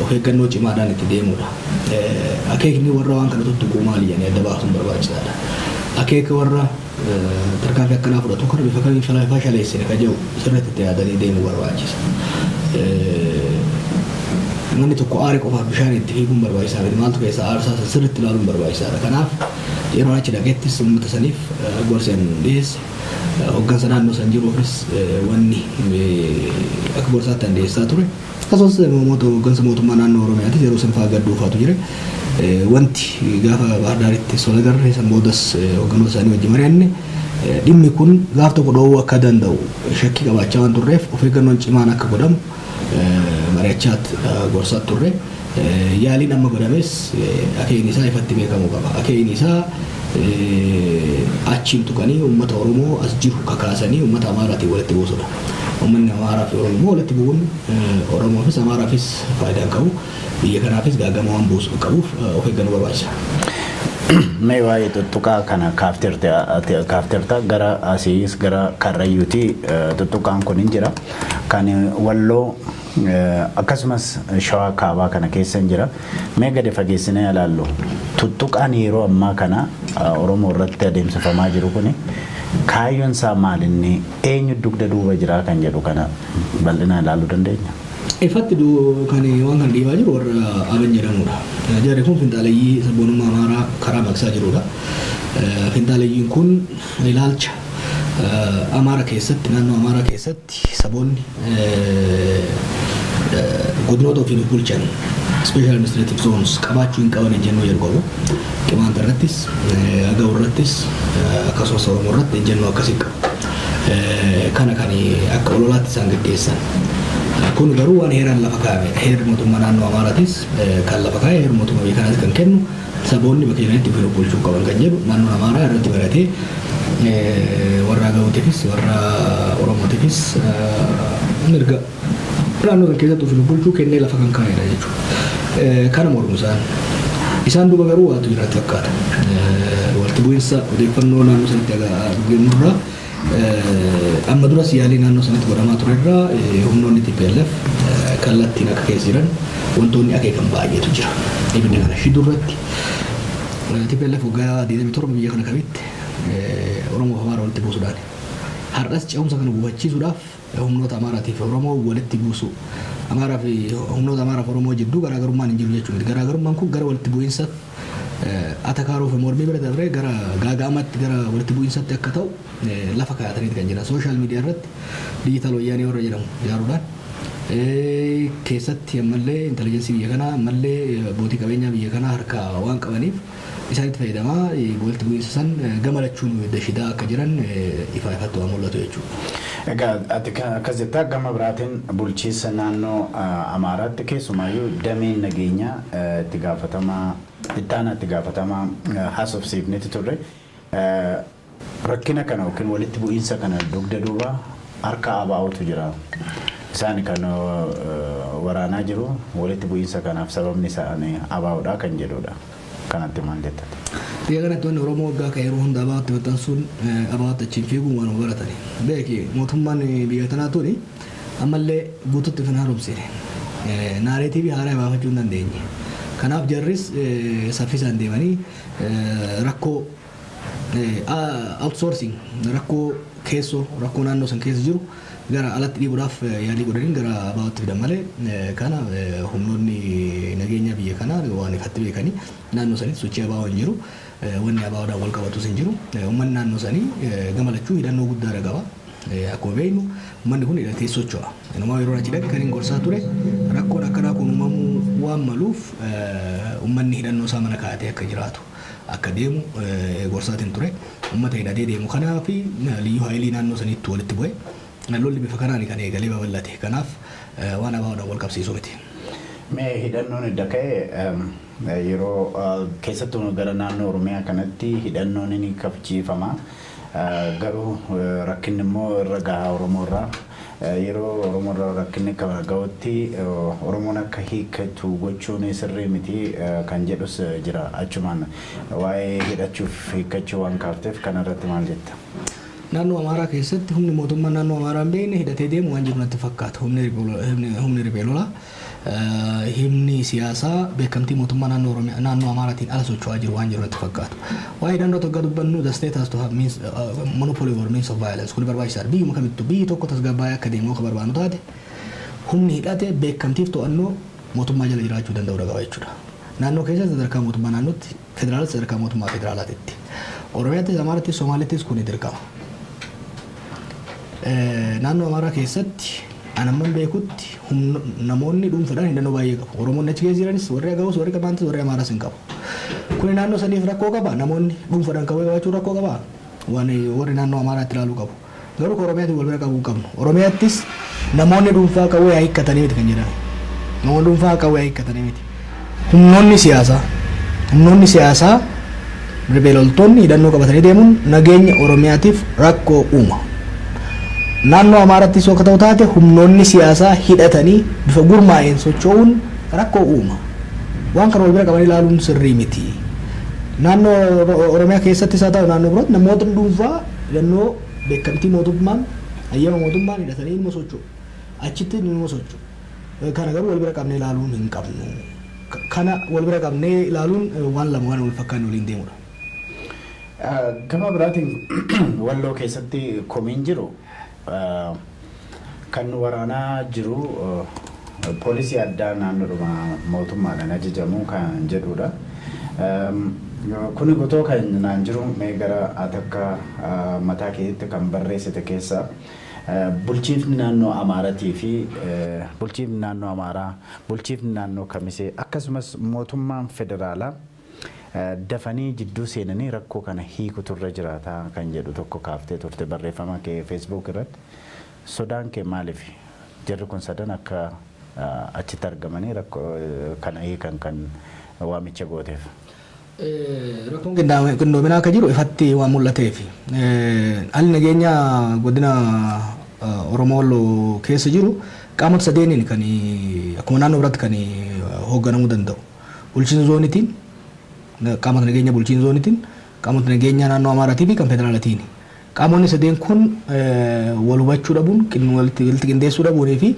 Of eeggannoo cimaadhaan itti deemuudha. Akeekni warra waan kana tuttuquu maali jedhanii adda baasuun barbaachisaadha. Akeeka warra tarkaanfii akkanaa fudhatu kana bifa kamiin fashaleessine ka jedhu sirriitti itti yaadanii deemuu barbaachisa. Manni tokko aare qofaaf bishaan itti fiiguun barbaachisaa miti. Maaltu keessa aarsaa san sirriitti ilaaluun barbaachisaadha. Kanaaf yeroo achi dhaqettis uummata saniif gorsi an dhiyeesse, hoggansa naannoo san jiruufis wanni akka gorsaatti an dhiyeessaa ture. Akkasumas hoggansa mootummaa naannoo Oromiyaatis yeroo san fa'aa gadduufaatu jira. Wanti gaafa Baahir Daaritti sola garre san boodas hogganoota isaanii wajjin mari'anne, dhimmi kun gaaf tokko dhoowwuu akka danda'u shakkii qabaachaa waan turreef of eeggannoon cimaan akka godhamu mari'achaa gorsaa turre. Yaaliin amma godhames akeekni isaa ifatti beekamuu qaba. Akeekni isaa achiin tuqanii uummata Oromoo as jiru kakaasanii uummata Amaaraatiin walitti buusudha. Uummanni Amaaraa fi Oromoo walitti bu'uun Oromoofis Amaaraafis faayidaa hin qabu. Biyya kanaafis gaagama waan buusu qabuuf of eeggannoo barbaachisa. Mee waa'ee tuttuqaa kana kaafteerta, gara asiis gara Karrayyuuti tuttuqaan kun hin jira. Kan Walloo akkasumas Shawaa Kaabaa kana keessa hin jira. Mee gadi fageessinee ilaallu. Tuttuqaan yeroo ammaa kana Oromoo irratti adeemsifamaa jiru kuni kaayyoon isaa maal, inni eenyu dugda duuba jira kan jedhu kana bal'inaan ilaaluu dandeenya. Ifatti kan waan kana dhiibaa jiru warra Aban jedhamudha. Jarri kun finxaaleyyii sabboonummaa Amaaraa karaa maqsaa jirudha. Finxaaleyyiin kun ilaalcha Amaara keessatti, naannoo Amaaraa keessatti saboonni godinoota ofiin of bulchan, special administrative zones, qabaachuu hin qaban ejjennoo jedhu qabu. Qimaanta irrattis, Agaw irrattis, akkasumas Oromoo irratti ejjennoo akkasii qabu. Kana kan akka ololaatti isaan gaggeessan. Kun garuu waan heeraan lafa kaa'amedha. Heerri mootummaa naannoo Amaaraatis kan lafa kaa'e, heerri mootummaa biyya kanaas kan kennu, saboonni bakka jiranitti ofiin of bulchuu qaban kan jedhu naannoon Amaaraa irratti baratee warra Agawutiifis warra Oromootiifis mirga naannoo kan keessatti ofiin of bulchuu kennee lafa kan kaa'edha jechuudha. Kana mormu isaan. Isaan duuba garuu waatu jiraatti fakkaata. Walitti bu'iinsa odeeffannoo naannoo sanatti argannurraa, amma duras yaalii naannoo sanatti godhamaa turerraa, humnoonni TPLF kallattiin akka keessa jiran wantoonni akeekan baay'eetu jira. Ibidda kana shiduu irratti TPLF waggaa 27 biyya kana kamitti Oromoo fi Amaara walitti buusuudhaan, har'as ce'umsa kana gufachiisuudhaaf humnoota Amaaraatii fi Oromoo walitti buusu. Amaaraa fi humnoota Amaaraa fi Oromoo jidduu garaagarummaan hin jiru jechuudha. Garaagarummaan kun gara walitti bu'iinsa atakaaroo fi mormii bira dabree gara gaaga'amatti, gara walitti bu'iinsatti akka ta'u lafa kaa'ataniiti kan jiran. Social media irratti digital wayyaanee warra jedhamu ijaaruudhaan, keessatti ammallee intelligence biyya kanaa, ammallee abbootii qabeenyaa biyya kanaa harkaa waan qabaniif isaanitti fayyadamaa walitti bu'iinsa san gama lachuun dashidaa akka jiran ifaa ifatti waan mul'atu jechuudha. Egaa ati akkas jettaa, gama biraatiin bulchiinsa naannoo Amaaraatti keessumaayyuu dameen nageenyaa itti gaafatamaa itti aanaa itti gaafatamaa haasofsiifneeti turre. Rakkina kana yookiin walitti bu'iinsa kana dugda duuba harka ABO'tu jira. Isaan kan waraanaa jiru, walitti bu'iinsa kanaaf sababni isaanii ABO'dha kan jedhudha. Kanatti maal jettati? Biyya kanatti wanni Oromoo waggaa kan yeroo hunda ABO'tti maxxansuun, ABO'tti achiin fiiguun waanuma baratani. Beeki, mootummaan biyya tanaa tuni ammallee guututti of hin haaromsine. Narrative haaraa baafachuu hin dandeenye. Kanaaf jarris saffisaan deemanii rakkoo outsourcing, rakkoo keessoo, rakkoo naannoo san keessa jiru gara alatti dhiibuudhaaf yaalii godhanii gara ABO'tti fidan malee, kana humnoonni nageenyaa biyya kanaa waan ifatti beekanii, naannoo sanitti sochii ABO hin jiru. Wanni ABO'dhaan wal qabatus hin jiru. Uummanni naannoo sanii gama lachuu hidhannoo guddaadha qaba. Akkuma beeknu uummanni kun hidhatee socho'a. Inumaa yeroo achi dhaqe kan hin gorsaa ture, rakkoon akkanaa kun uumamuu waan maluuf uummanni hidhannoo isaa mana kaa'atee akka jiraatu, akka deemu gorsaatiin ture. Uummata hidhatee deemu kanaa fi liyyuu haayilii naannoo saniitti walitti bu'e. Lolli bifa kanaan kan eegalee babal'ate. Kanaaf waan ABO'dhaan wal qabsiisu miti. Mee hidhannoon edda ka'e, yeroo keessattuu gara naannoo Oromiyaa kanatti hidhannoon ni kabachiifama. Garuu rakkinni immoo irra gahaa Oromoo irraa. Yeroo Oromoo irra rakkinni gahutti Oromoon akka hiikkatu gochuun sirrii miti kan jedhus jira. Achumaan waa'ee hidhachuuf hiikkachuu waan kaafteef kanarratti maal jetta? Naannoo Amaaraa keessatti humni mootummaa naannoo Amaaraa hin beekne hidhatee deemu waan jiru natti fakkaata. Humni riphee lolaa. Himni siyaasaa beekamtii mootummaa naannoo Oromiyaa, naannoo Amaaraatiin ala socho'aa jiru waan jiru natti fakkaatu. Waa'ee hidhannoo tokko dubbannu, the state has to have means, monopoly over means of violence. Kun barbaachisaadha. Biyyuma kamittuu biyyi tokko tasgabbaa'ee akka deemu akka barbaannu taate, humni hidhate beekamtiif to'annoo mootummaa jala jiraachuu danda'u qaba jechuudha. Naannoo keessatti sadarkaa mootummaa naannootti, federaalatti sadarkaa mootummaa federaalaatitti. Oromiyaattis, Amaarattis, Somaalittis kun dirqama. Naannoo Amaaraa keessatti anamman beekutti namoonni dhuunfaadhaan hidhannoo baay'ee qabu. Oromoonni achi keessa jiranis, warri Agawus, warri Qimaantis, warri Amaaraas hin qabu. Kuni naannoo saniif rakkoo qaba. Namoonni dhuunfaadhaan qawwee qabaachuu rakkoo qaba. Waan warri naannoo Amaaraatti ilaaluu qabu. Garuu Oromiyaatti wal bira qabuu qabnu. Oromiyaattis namoonni dhuunfaa qawwee haa hiikkatanii miti kan jedhame. Namoonni dhuunfaa qawwee haa hiikkatanii miti. Humnoonni siyaasaa riphee loltoonni hidhannoo qabatanii deemuun nageenya Oromiyaatiif rakkoo uuma. Naannoo Amaarattis akka ta'u taate, humnoonni siyaasaa hidhatanii bifa gurmaa'een socho'uun rakkoo uuma. Waan kana wal bira qabanii ilaaluun sirrii miti. Naannoo Oromiyaa keessattis haa ta'u naannoo birootti, namootni dhuunfaa hidhannoo beekamtii mootummaan, hayyama mootummaan hidhatanii ilma socho'u. Achitti ilma socho'u. Kana garuu wal bira qabnee ilaaluun hin qabnu. Kana wal bira qabnee ilaaluun waan lama waan wal fakkaanne waliin deemudha. Gama biraatiin Walloo keessatti komiin jiru, kan waraanaa jiru poolisii addaa naannoodhuma mootummaadhaan ajajamu kan jedhudha. Kuni gotoo kan naan jiru, mee gara ati akka mataa keetti kan barreessite keessa bulchiifni naannoo Amaaratii fi bulchiifni naannoo Amaaraa, bulchiifni naannoo Kamisee, akkasumas mootummaan federaalaa dafanii jidduu seenanii rakkoo kana hiikutu irra jiraata kan jedhu tokko kaaftee turte barreeffama kee Facebook irratti. Sodaan kee maaliif? Jarri kun sadan akka achitti argamanii rakkoo kana hiikan kan waamicha gooteef. Rakkoon qindoominaa akka jiru ifatti waan mul'ateef, haalli nageenya godina Oromoo Walloo keessa jiru qaamota sadeeniin kan akkuma naannoo biraatti kan hoogganamuu danda'u. Bulchiinsa zoonitiin, qaamota nageenya bulchiinsa zoonitiin, qaamota nageenya naannoo Amaaraatii fi kan federaalatiin. Qaamonni sadeen kun wal hubachuu dhabuun, walitti qindeessuu dhabuunii fi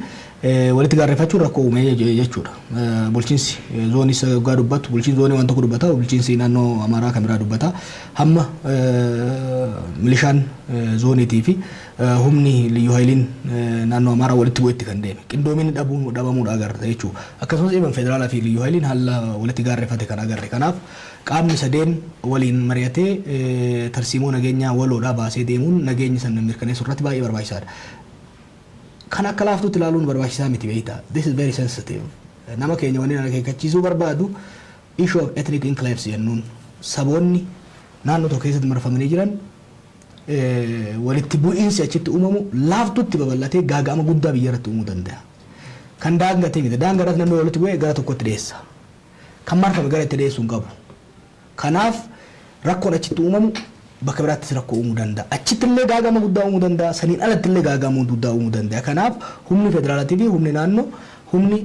walitti gaarreeffachuun rakkoo uume jechuudha. Bulchiinsi zoonii waggaa dubbatu, bulchiinsi zoonii waan tokko dubbata, bulchiinsi naannoo Amaaraa kan biraa dubbata. Hamma milishaan zooniitii fi humni liyyuu hayiliin naannoo Amaaraa walitti bu'etti kan deeme. Qindoominni dhabuun dhabamuudha agarra jechuudha. Akkasumas even federaalaa fi liyyuu hayiliin haala walitti gaarreeffate kan agarre. Kanaaf qaamni sadeen waliin mari'atee tarsiimoo nageenyaa waloodhaa baasee deemuun nageenya sana mirkaneessuu irratti baay'ee barbaachisaadha. Kan akka laaftuutti ilaaluun barbaachisaa miti, beektaa. This is very sensitive. Nama keenya wanni akeekkachiisuu barbaadu, issue of ethnic enclaves jennuun, saboonni naannoo tokko keessatti marfamanii jiran, walitti bu'iinsi achitti uumamu laaftutti babal'atee gaaga'ama guddaa biyya irratti uumuu danda'a. Kan daangatee miti. Daangaa irratti namni walitti bu'ee gara tokkotti dhiyeessa. Kan marfame gara itti dhiyeessuu hin qabu. Kanaaf rakkoon achitti uumamu bakka biraattis rakkoo uumuu danda'a. Achitti illee gaagama guddaa uumuu danda'a. Saniin alatti illee gaagama guddaa uumuu danda'a. Kanaaf humni federaalaatii fi humni naannoo, humni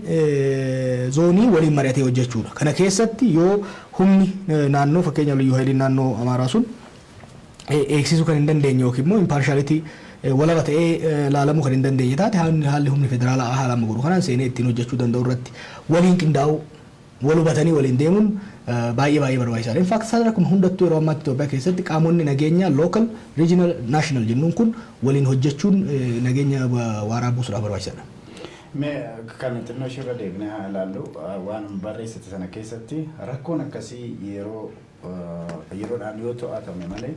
zoonii waliin mari'atee hojjechuudha. Kana keessatti yoo humni naannoo, fakkeenyaaf liyyuu hayiliin naannoo Amaaraa sun eegsisuu kan hin dandeenye yookiin immoo impartiality, walaba ta'ee laalamuu kan hin dandeenye taate, haalli humni federaalaa haala amma godhu kanaan seenee ittiin hojjechuu danda'u irratti waliin qindaa'uu, wal hubatanii waliin deemuun baay'ee baay'ee barbaachisaadha. In fact, sadarkaa hundattuu yeroo ammaatti Itoophiyaa keessatti qaamonni nageenyaa local, regional, national jennuun kun waliin hojjechuun nageenya waaraa buusuudhaaf barbaachisaadha. Mee kan xinnoo ishirra deebinee haa ilaallu. Waan barreessite sana keessatti rakkoon akkasii yeroo yeroodhaan yoo to'atame malee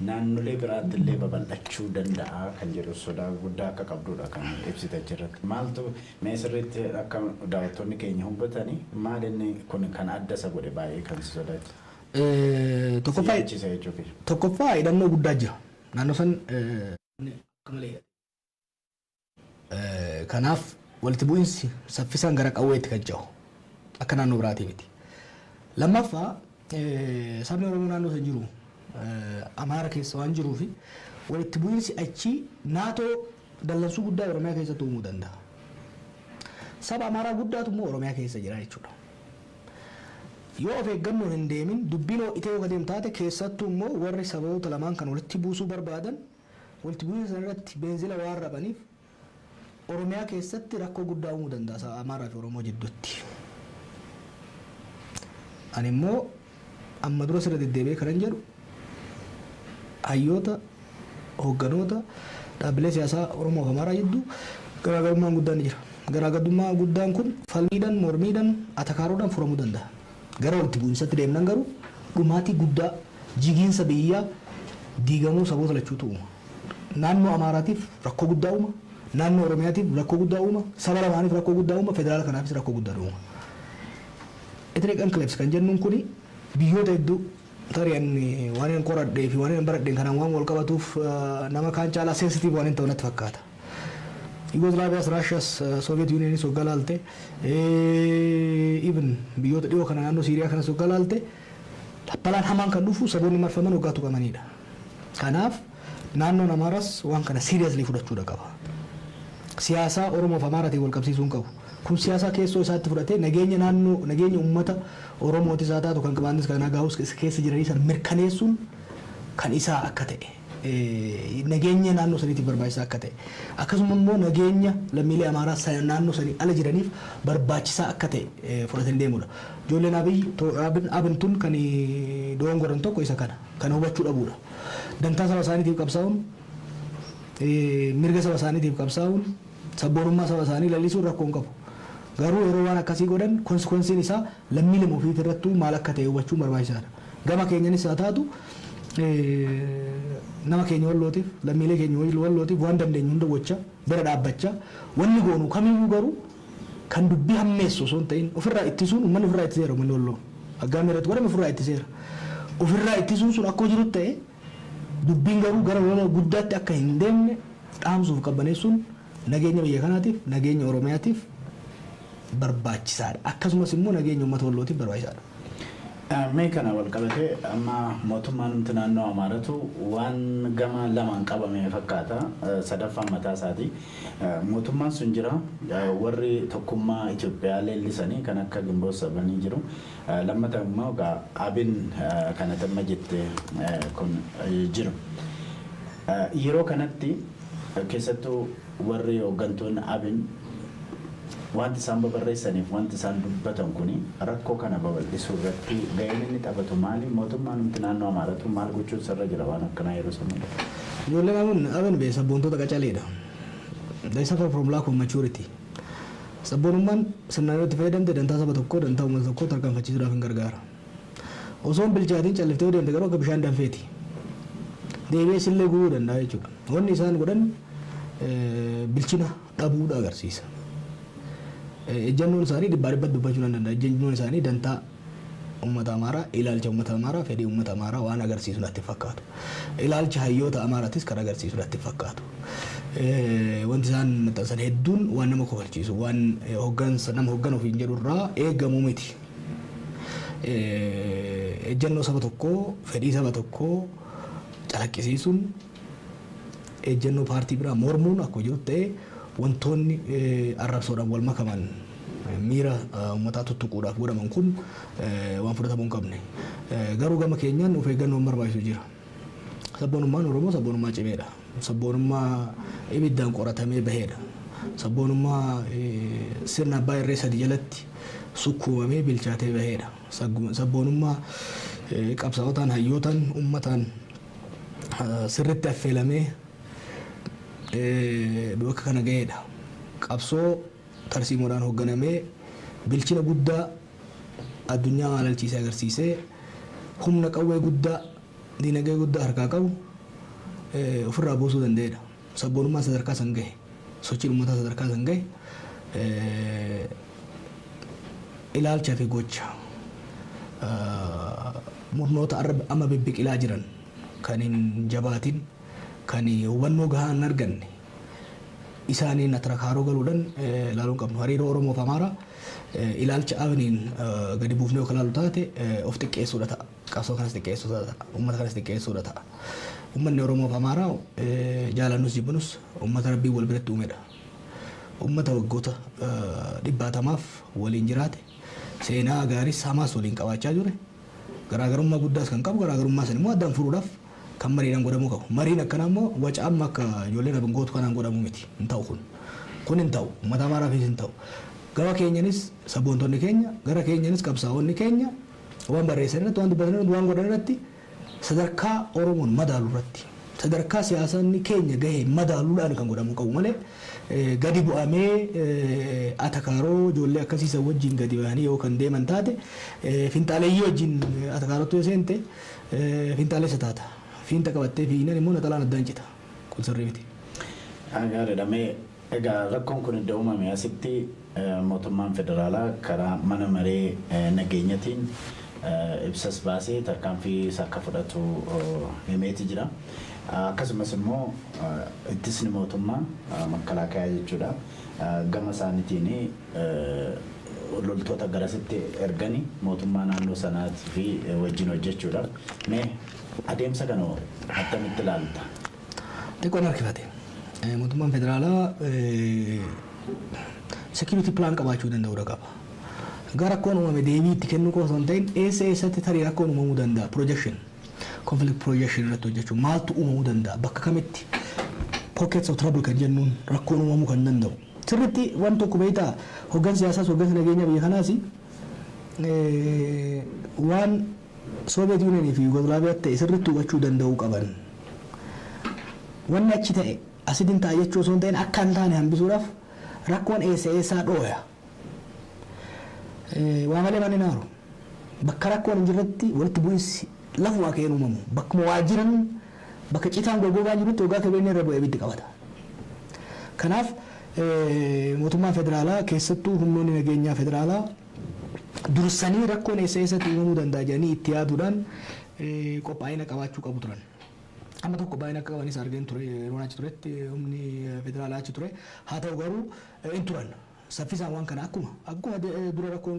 naannolee biraatti illee babal'achuu danda'a kan jedhu sodaa guddaa akka qabdudha kan ibsite achirratti. Maaltu mee sirriitti akka daawwattoonni keenya hubatanii, maal inni kun kan adda isa godhe, baay'ee kan si sodaachise? Tokkoffaa Siyaachisa jechuufi. Tokkoffaa hidhannoo guddaa jira. Naannoo san akka malee. Kanaaf walitti bu'iinsi saffisaan gara qawweetti kan ce'u akka naannoo biraatii miti. Lammaffaa, sabni Oromoo naannoo san jiru Amaara keessa waan jiruu fi walitti bu'iinsi achii naatoo dallansuu guddaa Oromiyaa keessatti uumuu danda'a. Saba Amaaraa guddaatu immoo Oromiyaa keessa jira jechuudha. Yoo of eeggannoon hin deemin, dubbiin ho'itee yoo adeemu taate, keessattuu immoo warri saboota lamaan kan walitti buusuu barbaadan walitti bu'iinsa sana irratti beenzila waan rabaniif, Oromiyaa keessatti rakkoo guddaa uumuu danda'a Amaaraa fi Oromoo jidduutti. Ani immoo amma dura sirra deddeebi'ee kanan jedhu, hayyoota, hoogganoota dhaabbilee siyaasaa Oromoo fi Amaaraa jidduu garaagarummaan guddaan ni jira. Garaagarummaa guddaan kun falmiidhaan, mormiidhaan, atakaaroodhaan furamuu danda'a. Gara walitti bu'iinsatti deemnan garuu dhumaatii guddaa, jigiinsa biyyaa, diigamuu saboota lachuutu uuma. Naannoo Amaaraatiif rakkoo guddaa uuma. Naannoo Oromiyaatiif rakkoo guddaa uuma. Saba lamaaniif rakkoo guddaa uuma. Federaala kanaafis rakkoo guddaa uuma. Ethnic enclaves kan jennuun kuni biyyoota hedduu, tarii ani waan hin qoradhee fi waan hin baradheen kanaan waan wal qabatuuf, nama kaan caalaa sensitive waan hin ta'u natti fakkaata. Yugoslaaviyaas, Raashiyaas, Soviet Unionis waggaa laalte, even biyyoota dhiyoo kana naannoo Siiriyaa kanas waggaa laalte, balaan hamaan kan dhufu saboonni marfaman waggaa tuqamanidha. Kanaaf naannoon Amaaras waan kana seriously fudhachuudha qaba. Siyaasaa Oromoo fi Amaaraatiin wal qabsiisuu hin qabu. Kun siyaasaa keessoo isaatti fudhatee nageenya naannoo, nageenya uummata Oromootis haa taatu, kan Qimaantis, kan Agaawus keessa jiranii san mirkaneessuun kan isaa akka ta'e, nageenya naannoo saniitiif barbaachisaa akka ta'e, akkasuma immoo nageenya lammiilee Amaaraa naannoo sanii ala jiraniif barbaachisaa akka ta'e fudhatanii deemudha. Ijoolleen Abiy Abin tun kan dogongoran tokko isa kana kana hubachuu dhabuudha. Dantaa saba isaaniitiif qabsaa'uun, mirga saba isaaniitiif qabsaa'uun, sabboonummaa saba isaanii lallisuun rakkoo hin qabu. Garuu yeroo waan akkasii godhan consequenceiin isaa lammiilee ofiit irrattuu maal akka ta'e hubachuun barbaachisaadha. Gama keenyanis haa taatu, nama keenya Wallootiif, lammiilee keenya Wallootiif waan dandeenyu hunda gocha bira dhaabbachaa, wanni goonu kamiyyuu garuu kan dubbii hammeessu osoo hin ta'in ofirraa ittisuun, uummanni ofirraa ittiseera. Uummanni Walloo aggaamii irratti godhame ofirraa ittiseera. Ofirraa ittisuun sun akkuma jirutti ta'e, dubbiin garuu gara lola guddaatti akka hin deemne dhaamsuuf qabbaneessuun nageenya biyya kanaatiif, nageenya Oromiyaatiif barbaachisaadha. Akkasumas immoo nageenya uummata Wallootiif barbaachisaadha. Mee kana wal qabatee amma mootummaan nuti naannoo Amaaratu waan gama lamaan qabame fakkaata. Sadaffaan mataa isaati. Mootummaan sun jira. Warri tokkummaa Itoophiyaa leellisanii kan akka Ginboot Sabanii jiru. Lammata immoo egaa Abin kana tamma jette kun jiru. Yeroo kanatti keessattuu warri hooggantoonni Abin wanti isaan babarreessaniif wanti isaan dubbatan kuni rakkoo kana babal'isuu irratti ga'een inni taphatu maali? Mootummaan nuti naannoo Amaaratu maal gochuun sirra jira waan akkanaa yeroo sana mul'atu? Ijoolleen Abin bee sabboontota qacaleedha. They suffer from lack of maturity. Sabboonummaan sirnaan yoo itti fayyadamte dantaa saba tokkoo, dantaa uummata tokkoo tarkaanfachiisuudhaaf hin gargaara. Osoo hin bilchaatiin calliftee yoo deemte garuu akka bishaan danfeeti. Deebi'ee sillee gubuu danda'a jechuudha. Wanni isaan godhan bilchina dhabuudha agarsiisa. Ejjannoon isaanii dhibbaa dhibbatti dubbachuu nan danda'a. Ejjannoon isaanii dantaa uummata Amaaraa, ilaalcha uummata Amaaraa, fedhii uummata Amaaraa waan agarsiisu natti fakkaatu. Ilaalcha hayyoota Amaaraatis kan agarsiisu natti fakkaatu. Wanti isaan maxxansan hedduun waan nama kofalchiisu, waan hoggansa nama hoggana ofiin jedhu irraa eegamu miti. Ejjannoo saba tokkoo, fedhii saba tokkoo calaqqisiisuun, ejjennoo paartii biraa mormuun akkuma jiru ta'ee, wantoonni arrabsoodhaan wal makaman miira uummataa tuttuquudhaaf godhaman kun waan fudhatamuu hin qabne. Garuu gama keenyaan of eeggannoon barbaachisu jira. Sabboonummaan Oromoo sabboonummaa cimeedha. Sabboonummaa ibiddaan qoratamee baheedha. Sabboonummaa sirna abbaa irree sadi jalatti sukkuumamee bilchaatee baheedha. Sabboonummaa qabsaa'otaan, hayyootaan, uummataan sirritti affeelamee bakka kana gaheedha. Qabsoo tarsiimoodhaan hoogganamee bilchina guddaa addunyaa maalalchiisee agarsiisee, humna qawwee guddaa, diinagdee guddaa harkaa qabu ofirraa buusuu danda'edha. Sabboonummaan sadarkaa san gahe, sochiin uummataa sadarkaa san gahe, ilaalcha fi gocha murnoota amma bibbiqilaa jiran kan hin jabaatin, kan hubannoo gahaa hin arganne isaaniin atrakaaroo galuudhaan ilaaluu hin qabnu. Hariiroo Oromoo fi Amaaraa ilaalcha Abiniin gadi buufnee yoo ilaalu taate of xiqqeessuudha ta'a. Qabsoo kanas xiqqeessuudha ta'a. Uummata kanas xiqqeessuudha ta'a. Uummanni Oromoo fi Amaaraa jaalannus jibbinus uummata Rabbiin wal biratti uumedha. Uummata waggoota dhibbaatamaaf waliin jiraate, seenaa gaariis hamaas waliin qabaachaa ture. Garaagarummaa guddaas kan qabu, garaagarummaa san immoo addaan furuudhaaf kan mariidhaan godhamuu qabu. Mariin akkanaa immoo waca amma akka ijoolleen Abin gootu kanaan godhamuu miti. Hin ta'u kun. Kun hin ta'u. Uummata Amaaraafis hin ta'u. Gama keenyanis sabboontonni keenya, gara keenyanis qabsaa'onni keenya waan barreessan irratti, waan dubbatan irratti, waan godhan irratti sadarkaa Oromoon madaalu irratti, sadarkaa siyaasni keenya gahe madaaluudhaan kan godhamuu qabu malee, gadi bu'amee atakaaroo ijoollee akkasiisan wajjin gadi ba'anii yoo kan deeman taate, finxaaleeyyii wajjin atakaarootti yoo seente finxaaleessa taata. Fiinxa qabattee fiignan immoo naxalaan addaan cita. Kun sirrii miti. Gaariidha. Mee egaa rakkoon kun iddoo uumame asitti mootummaan federaalaa karaa mana maree nageenyatiin ibsas baasee tarkaanfii isa akka fudhatu himeeti jira. Akkasumas immoo ittisni mootummaa, makkalaakayaa jechuudha, gama isaaniitiin loltoota garasitti ergani mootummaa naannoo sanaatii fi wajjin hojjechuudha. Mee adeemsa kana attamitti ilaalta? Xiqqoon harkifate. Mootummaan federaalaa security plan qabaachuu danda'uudha qaba. Gara rakkoon uumame deebii itti kennuu qofa osoo hin ta'in, eessa eessatti tarii rakkoon uumamuu danda'a, projection, conflict projection irratti hojjechuu, maaltu uumamuu danda'a, bakka kamitti pockets of trouble kan jennuun rakkoon uumamuu kan danda'u. Sirriitti waan tokko beektaa, hoggansi siyaasaas hoggansi nageenyaa biyya kanaas waan Soviet Union fi Yugoslaaviyaa ta'e sirriitti hubachuu danda'uu qaban. Wanni achi ta'e asitti ta'a jechuu osoo hin ta'in, akka hin taane hambisuudhaaf rakkoon eessa eessaa dhooya. Waa malee manni naaru. Bakka rakkoon hin jirretti walitti bu'insi lafuma ka'een uumamu. Bakkuma waa jiran, bakka citaan goggogaa jirutti waggaa qabeenya irra bu'ee ibiddi qabata. Kanaaf mootummaan federaalaa, keessattuu humnoonni nageenyaa federaalaa, dursanii rakkoon eessa eessatti uumamuu danda'a jedhanii itti yaaduudhaan qophaa'ina qabaachuu qabu turan. Amma tokko baay'ina akka qabanis argeen ture. Yeroo achi turetti humni federaalaa achi ture. Haa ta'u garuu hin turan. Saffisaan waan kana akkuma dura rakkoon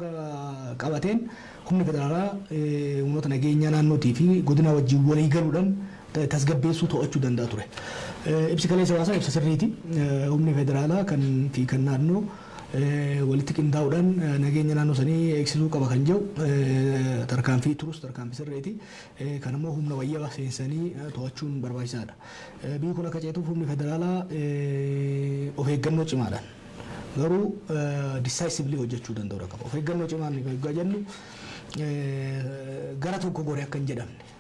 qabateen humni federaalaa humnoota nageenyaa naannootii fi godina wajjin walii galuudhaan tasgabbeessuu, to'achuu danda'a ture. Ibsi kaleessa baasan ibsa sirriiti. Humni federaalaa kan fi kan naannoo walitti qindaa'uudhaan nageenya naannoo sanii eegsisuu qaba kan jedhu tarkaanfii turus tarkaanfii sirriiti. Kan immoo humna wayyaa seensanii to'achuun barbaachisaadha. Biyyi kun akka ceetuuf humni federaalaa of eeggannoo cimaadhaan garuu decisively hojjechuu danda'uu qaba. Of eeggannoo cimaan eeggaa jennu gara tokko goree akka hin jedhamne.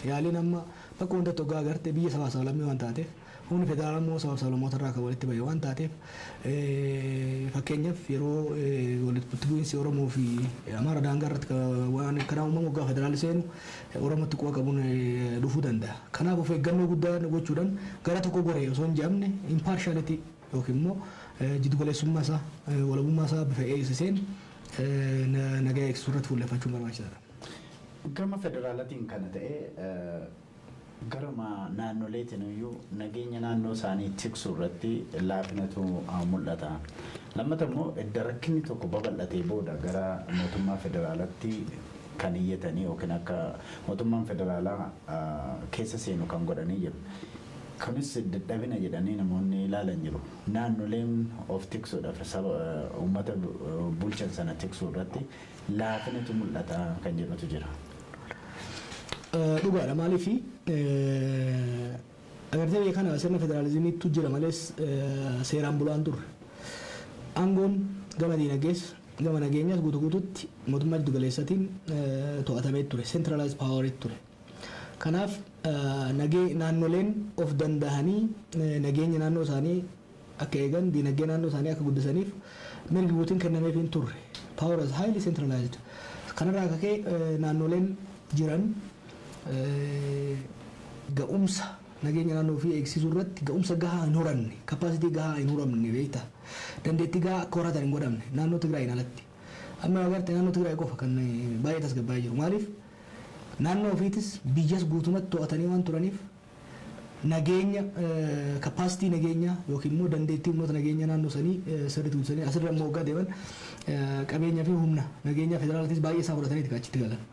Yaaliin amma bakka hundatti hoggaa agartee, biyya sabaa sablammii waan taateef, humni federaalaa immoo sabaa sablammoota irraa kan walitti bahe waan taateef, fakkeenyaaf yeroo walitti bu'iinsi Oromoo fi Amaara daangaa irratti waan kanaa uumamu, hoggaa federaalli seenu Oromootti quba qabuun dhufuu danda'a. Kanaaf of eeggannoo guddaa gochuudhaan gara tokko goree osoo hin jedhamne, impartiality yookiin immoo jiddugaleessummaa isaa, walabummaa isaa bifa eegsiseen nagaa eegsisuu irratti fuulleffachuun barbaachisaadha. Gama federaalatiin kana ta'ee, garuma naannoleetiin iyyuu nageenya naannoo isaanii tiksuu irratti laafinatu mul'ata. Lammata immoo edda rakkinni tokko babal'atee booda gara mootummaa federaalatti kan iyyatanii yookiin akka mootummaan federaalaa keessa seenu kan godhanii jiru. Kunis dadhabina jedhanii namoonni ilaalan jiru. Naannoleen of tiksuudhaaf, saba uummata bulchan sana tiksuu irratti laafinatu mul'ata kan jedhutu jira. Dhugaadha. Maaliif, agartee, biyya kana sirna federaalizimiitu jira malees seeraan bulaan turre. Aangoon gama diinagdees gama nageenyaas guutuu guutuutti mootummaa jiddu galeessatiin to'atamee ture. Centralized power ture. Kanaaf naannoleen of danda'anii nageenya naannoo isaanii akka eegan, diinagdee naannoo isaanii akka guddisaniif mirgi guutuun kennameef hin turre. Power is highly centralized. Kanarraa akka ka'e naannoleen jiran ga'umsa nageenya naannoo ofii eegsisuu irratti ga'umsa gahaa hin horanne, capacity gahaa hin horamne, beektaa, dandeettii gahaa akka horatan hin godhamne naannoo Tigraayin alatti. Amma agartee, naannoo Tigraay qofa kan baay'ee tasgabbaa'ee jiru. Maaliif? Naannoo ofiitis biyyas guutumatti to'atanii waan turaniif, nageenya, capacity nageenyaa yookiin immoo dandeettii humnoota nageenya naannoo sanii sirriitti guddisanii, asirra immoo waggaa deeman qabeenya fi humna nageenya federaalatis baay'ee isaa fudhatanii achitti galan.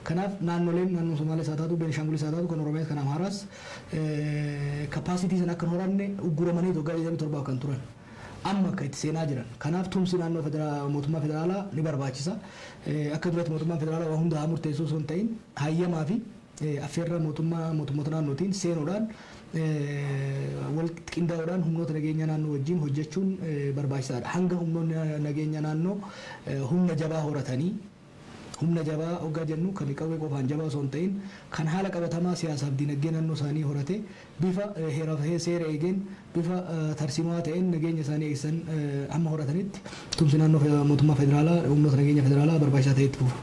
Kanaaf naannoleen, naannoo Somaaliyaa isaa taatu, Beenishaangul isaa taatu, kan Oromiyaa, kan Amaaraas, capacity sana akka hin horanne ugguramanii waggaa 27 kan turan. Amma akka itti seenaa jiran. Kanaaf tumsi naannoo mootummaa federaalaa ni barbaachisa. Akka duratti mootummaan federaalaa waa hunda haa murteessuu osoo hin ta'in, hayyamaa fi affeerraa mootummaa mootummoota naannootiin seenuudhaan wal qindaa'uudhaan humnoota nageenya naannoo wajjin hojjechuun barbaachisaadha. Hanga humnoonni nageenya naannoo humna jabaa horatanii, humna jabaa hoggaa jennu kan qawwee qofaan jabaa osoo hin ta'in, kan haala qabatamaa siyaasaaf dinagdee naannoo isaanii horate, bifa heeraaf seera eegeen, bifa tarsiimaa ta'een nageenya isaanii eegsisan hamma horatanitti, tumsi naannoo mootummaa federaalaa humnoota nageenya federaalaa barbaachisaa ta'e itti fufa.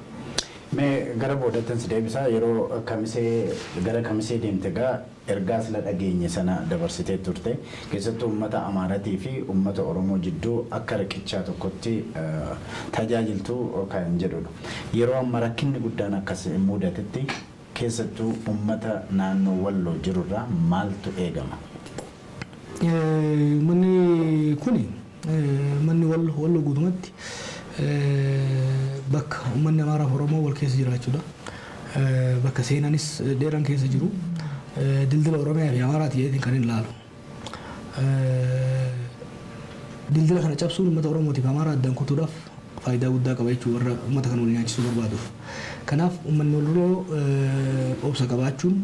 Mee gara boodattan si deebisaa. Yeroo Kamisee, gara Kamisee deemte gaa, ergaa sila dhageenye sana dabarsitee turte. Keessattuu uummata Amaaratii fi uummata Oromoo jidduu akka riqichaa tokkotti tajaajiltu kan jedhudha. Yeroo amma rakkinni guddaan akkas mudatetti, keessattuu uummata naannoo Walloo jirurraa maaltu eegama? Manni kuni, manni Walloo guutumatti bakka uummanni Amaaraa fi Oromoo wal keessa jiraachuudha. Bakka seenaanis dheeraan keessa jiru. Dildila Oromiyaa fi Amaaraati jedheetiin kan hin ilaalu. Dildila kana cabsuun uummata Oromootiif Amaaraa addaan kutuudhaaf faayidaa guddaa qaba jechuudha, warra uummata kana wal nyaachisuu barbaaduuf. Kanaaf uummanni Walloo obsa qabaachuun,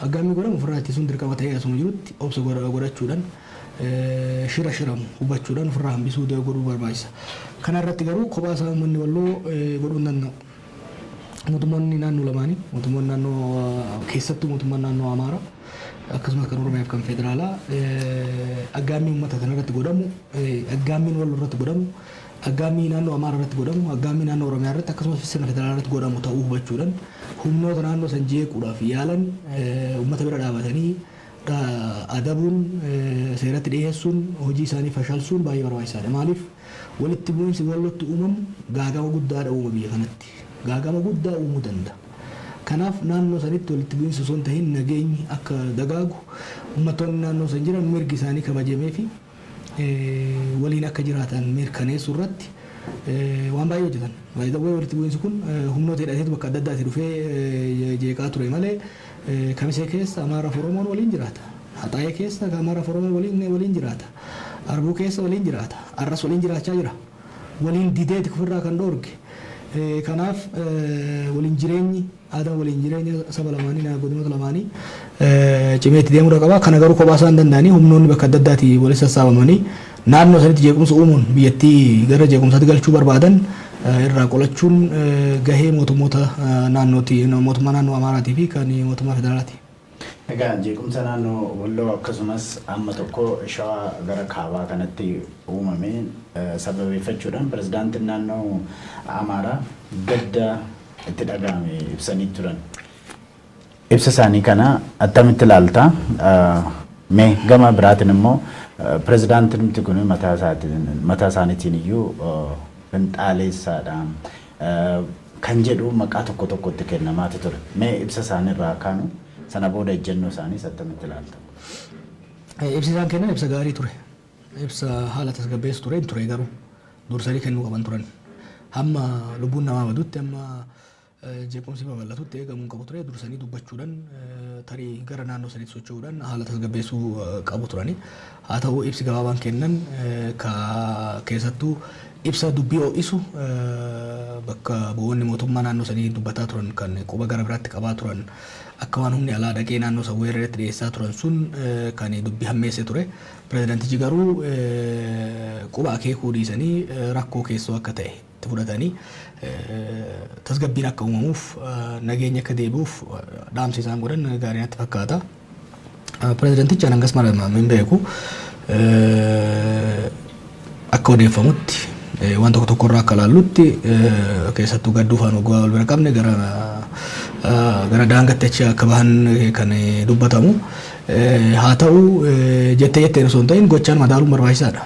aggaammii godhamu ofirraa ittisuun dirqama ta'ee asuma jirutti, obsa godhachuudhaan, shira shiramu hubachuudhaan ofirraa hambisuu godhuu barbaachisa. Kana irratti garuu kophaa isaa uummanni Walloo godhuu hin danda'u. Mootummoonni naannoo lamaanii, mootummoonni naannoo, keessattuu mootummaan naannoo Amaaraa, akkasumas kan Oromiyaa fi kan federaalaa, aggaammii uummata kana irratti godhamu, aggaammiin Walloo irratti godhamu, aggaammii naannoo Amaaraa irratti godhamu, aggaammii naannoo Oromiyaa irratti akkasumas sirna federaalaa irratti godhamu ta'uu hubachuudhaan, humnoota naannoo san jeequudhaaf yaalan uummata bira dhaabatanii adabuun, seeratti dhiyeessuun, hojii isaanii fashalsuun baay'ee barbaachisaadha. Maaliif, walitti bu'iinsi Wallootti uumamu gaagama guddaadha uuma biyya kanatti. Gaagama guddaa uumuu danda'a. Kanaaf naannoo sanitti walitti bu'iinsi osoo hin tahin nageenyi akka dagaagu, uummattoonni naannoo san jiran mirgi isaanii kabajamee fi waliin akka jiraatan mirkaneessuu irratti waan baay'ee hojjetan. Baay'ee walitti bu'iinsi kun humnoota hidhateetu bakka adda addaati dhufee jeeqaa ture malee, Kamisee keessa Amaaraaf Oromoon waliin jiraata. Haxaayee keessa Amaaraaf Oromoon waliin jiraata. Arbuu keessa waliin jiraata. Arras waliin jiraachaa jira. Waliin dideeti ofirraa kan dhoorge. Kanaaf waliin jireenyi, aadaan waliin jireenya saba lamaanii, godinoota lamaanii cimee itti deemuu qaba. Kana garuu kophaa isaan danda'anii, humnoonni bakka adda addaatii walitti sassaabamanii naannoo sanitti jeequmsa uumuun biyyattii gara jeequmsaatti galchuu barbaadan irraa qolachuun gahee mootummoota naannooti, mootummaa naannoo Amaaraatii fi kan mootummaa federaalaati. Egaa jeequmsa naannoo Walloo akkasumas amma tokko Shawaa gara kaabaa kanatti uumame sababeeffachuudhaan pirezidaantiin naannoo Amaaraa gadda itti dhaga'ame ibsanii turan. Ibsa isaanii kana attamitti ilaalta? Mee gama biraatiin immoo pirezidaantiin kun mataa isaaniitiin iyyuu finxaaleessaadha kan jedhu maqaa tokko tokkotti kennamaati ture. Mee ibsa isaaniirraa kaanu, sana booda ejjennoo isaaniis attamitti ilaalta? Ibsi isaan kennan ibsa gaarii ture. Ibsa haala tasgabbeessu ture hin ture, garuu dursanii kennuu qaban turan. Hamma lubbuun namaa badutti, hamma jeequmsi babal'atutti eegamuu hin qabu ture. Dursanii dubbachuudhaan, tarii gara naannoo saniitti socho'uudhaan haala tasgabbeessuu qabu turani. Haa ta'u, ibsi gabaabaan kennan ka keessattuu ibsa dubbii ho'isu, bakka bu'oonni mootummaa naannoo sanii dubbataa turan kan quba gara biraatti qabaa turan, akka waan humni alaa dhaqee naannoo san weeraretti dhiyeessaa turan sun kan dubbii hammeessee ture. Pirezidaantichi garuu quba akeekuu dhiisanii, rakkoo keessoo akka ta'e itti fudhatanii, tasgabbiin akka uumamuuf, nageenya akka deebi'uuf dhaamsi isaan godhan gaarii natti fakkaata. Pirezidaantichi hangas mara hin beeku. Akka odeeffamutti, waan tokko tokko irraa akka ilaallutti, keessattuu gadduu faana waggaa wal bira qabne, gara daangatti achi akka bahan kan dubbatamu. Haa ta'u, jettee jetteen osoo hin ta'in gochaan madaaluun barbaachisaadha.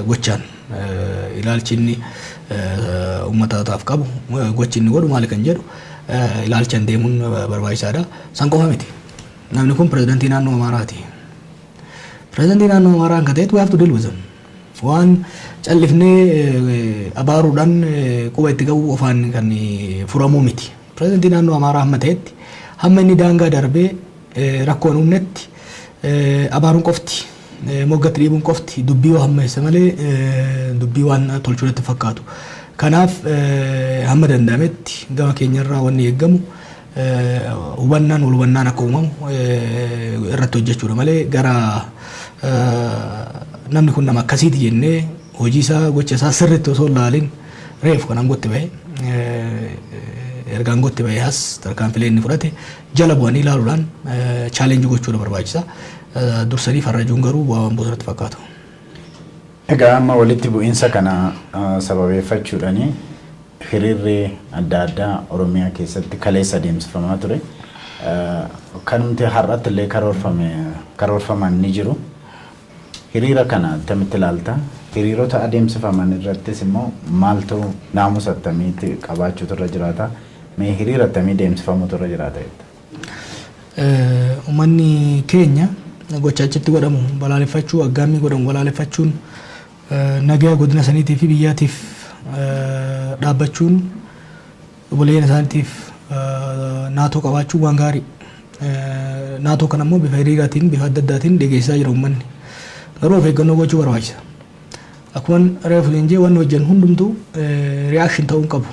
Gochaan ilaalchi inni uummataaf qabu, gochi inni godhu maali kan jedhu ilaalchaan deemuun barbaachisaadha. San qofa miti. Namni kun pirezidaantii naannoo Amaaraati. Pirezidaantii naannoo Amaaraa kan ta'etu we have to deal with them. Waan callifnee abaaruudhaan quba itti ga'uu qofaan kan furamuu miti. Pirezidaantii naannoo Amaaraa hamma ta'etti, hamma inni daangaa darbee rakkoo hin uumnetti, abaaruun qofti, moggatti dhiibuun qofti dubbii yoo hammeesse malee dubbii waan tolchuu natti fakkaatu. Kanaaf hamma danda'ametti gama keenyarraa wanni eeggamu Hubannaan wal hubannaan akka uumamu irratti hojjechuudha malee, gara namni kun nama akkasiiti jennee hojii isaa, gocha isaa sirriitti osoo hin laalin, reefu kan aangootti bahe, erga aangootti bahe as tarkaanfilee inni fudhate jala bu'anii ilaaluudhaan challenge gochuudha barbaachisa. Dursanii farrajuun garuu bu'aa waan buusu natti fakkaatu. Egaa amma walitti bu'iinsa kana sababeeffachuudhaani hiriirri adda addaa Oromiyaa keessatti kaleessa adeemsifamaa ture. Kanumti har'atti illee karoorfame karoorfaman ni jiru. Hiriira kana attamitti ilaalta? Hiriirota adeemsifaman irrattis immoo maaltu, naamusa attamiitti qabaachuutu irra jiraata? Mee hiriira attamii deemsifamuutu irra jiraata jetta? Uummanni keenya gocha achitti godhamu balaaleffachuu, aggaammii godhamu balaaleffachuun, nagaa godina saniitii fi biyyaatiif dhaabbachuun, obboleeyyan isaaniitiif naatoo qabaachuun waan gaarii. Naatoo kana immoo bifa hiriiraatiin, bifa adda addaatiin dhageessisaa jira uummanni. Garuu of eeggannoo gochuu barbaachisa. Akkuma reefu jee, wanni hojjennu hundumtuu reaction ta'uu hin qabu.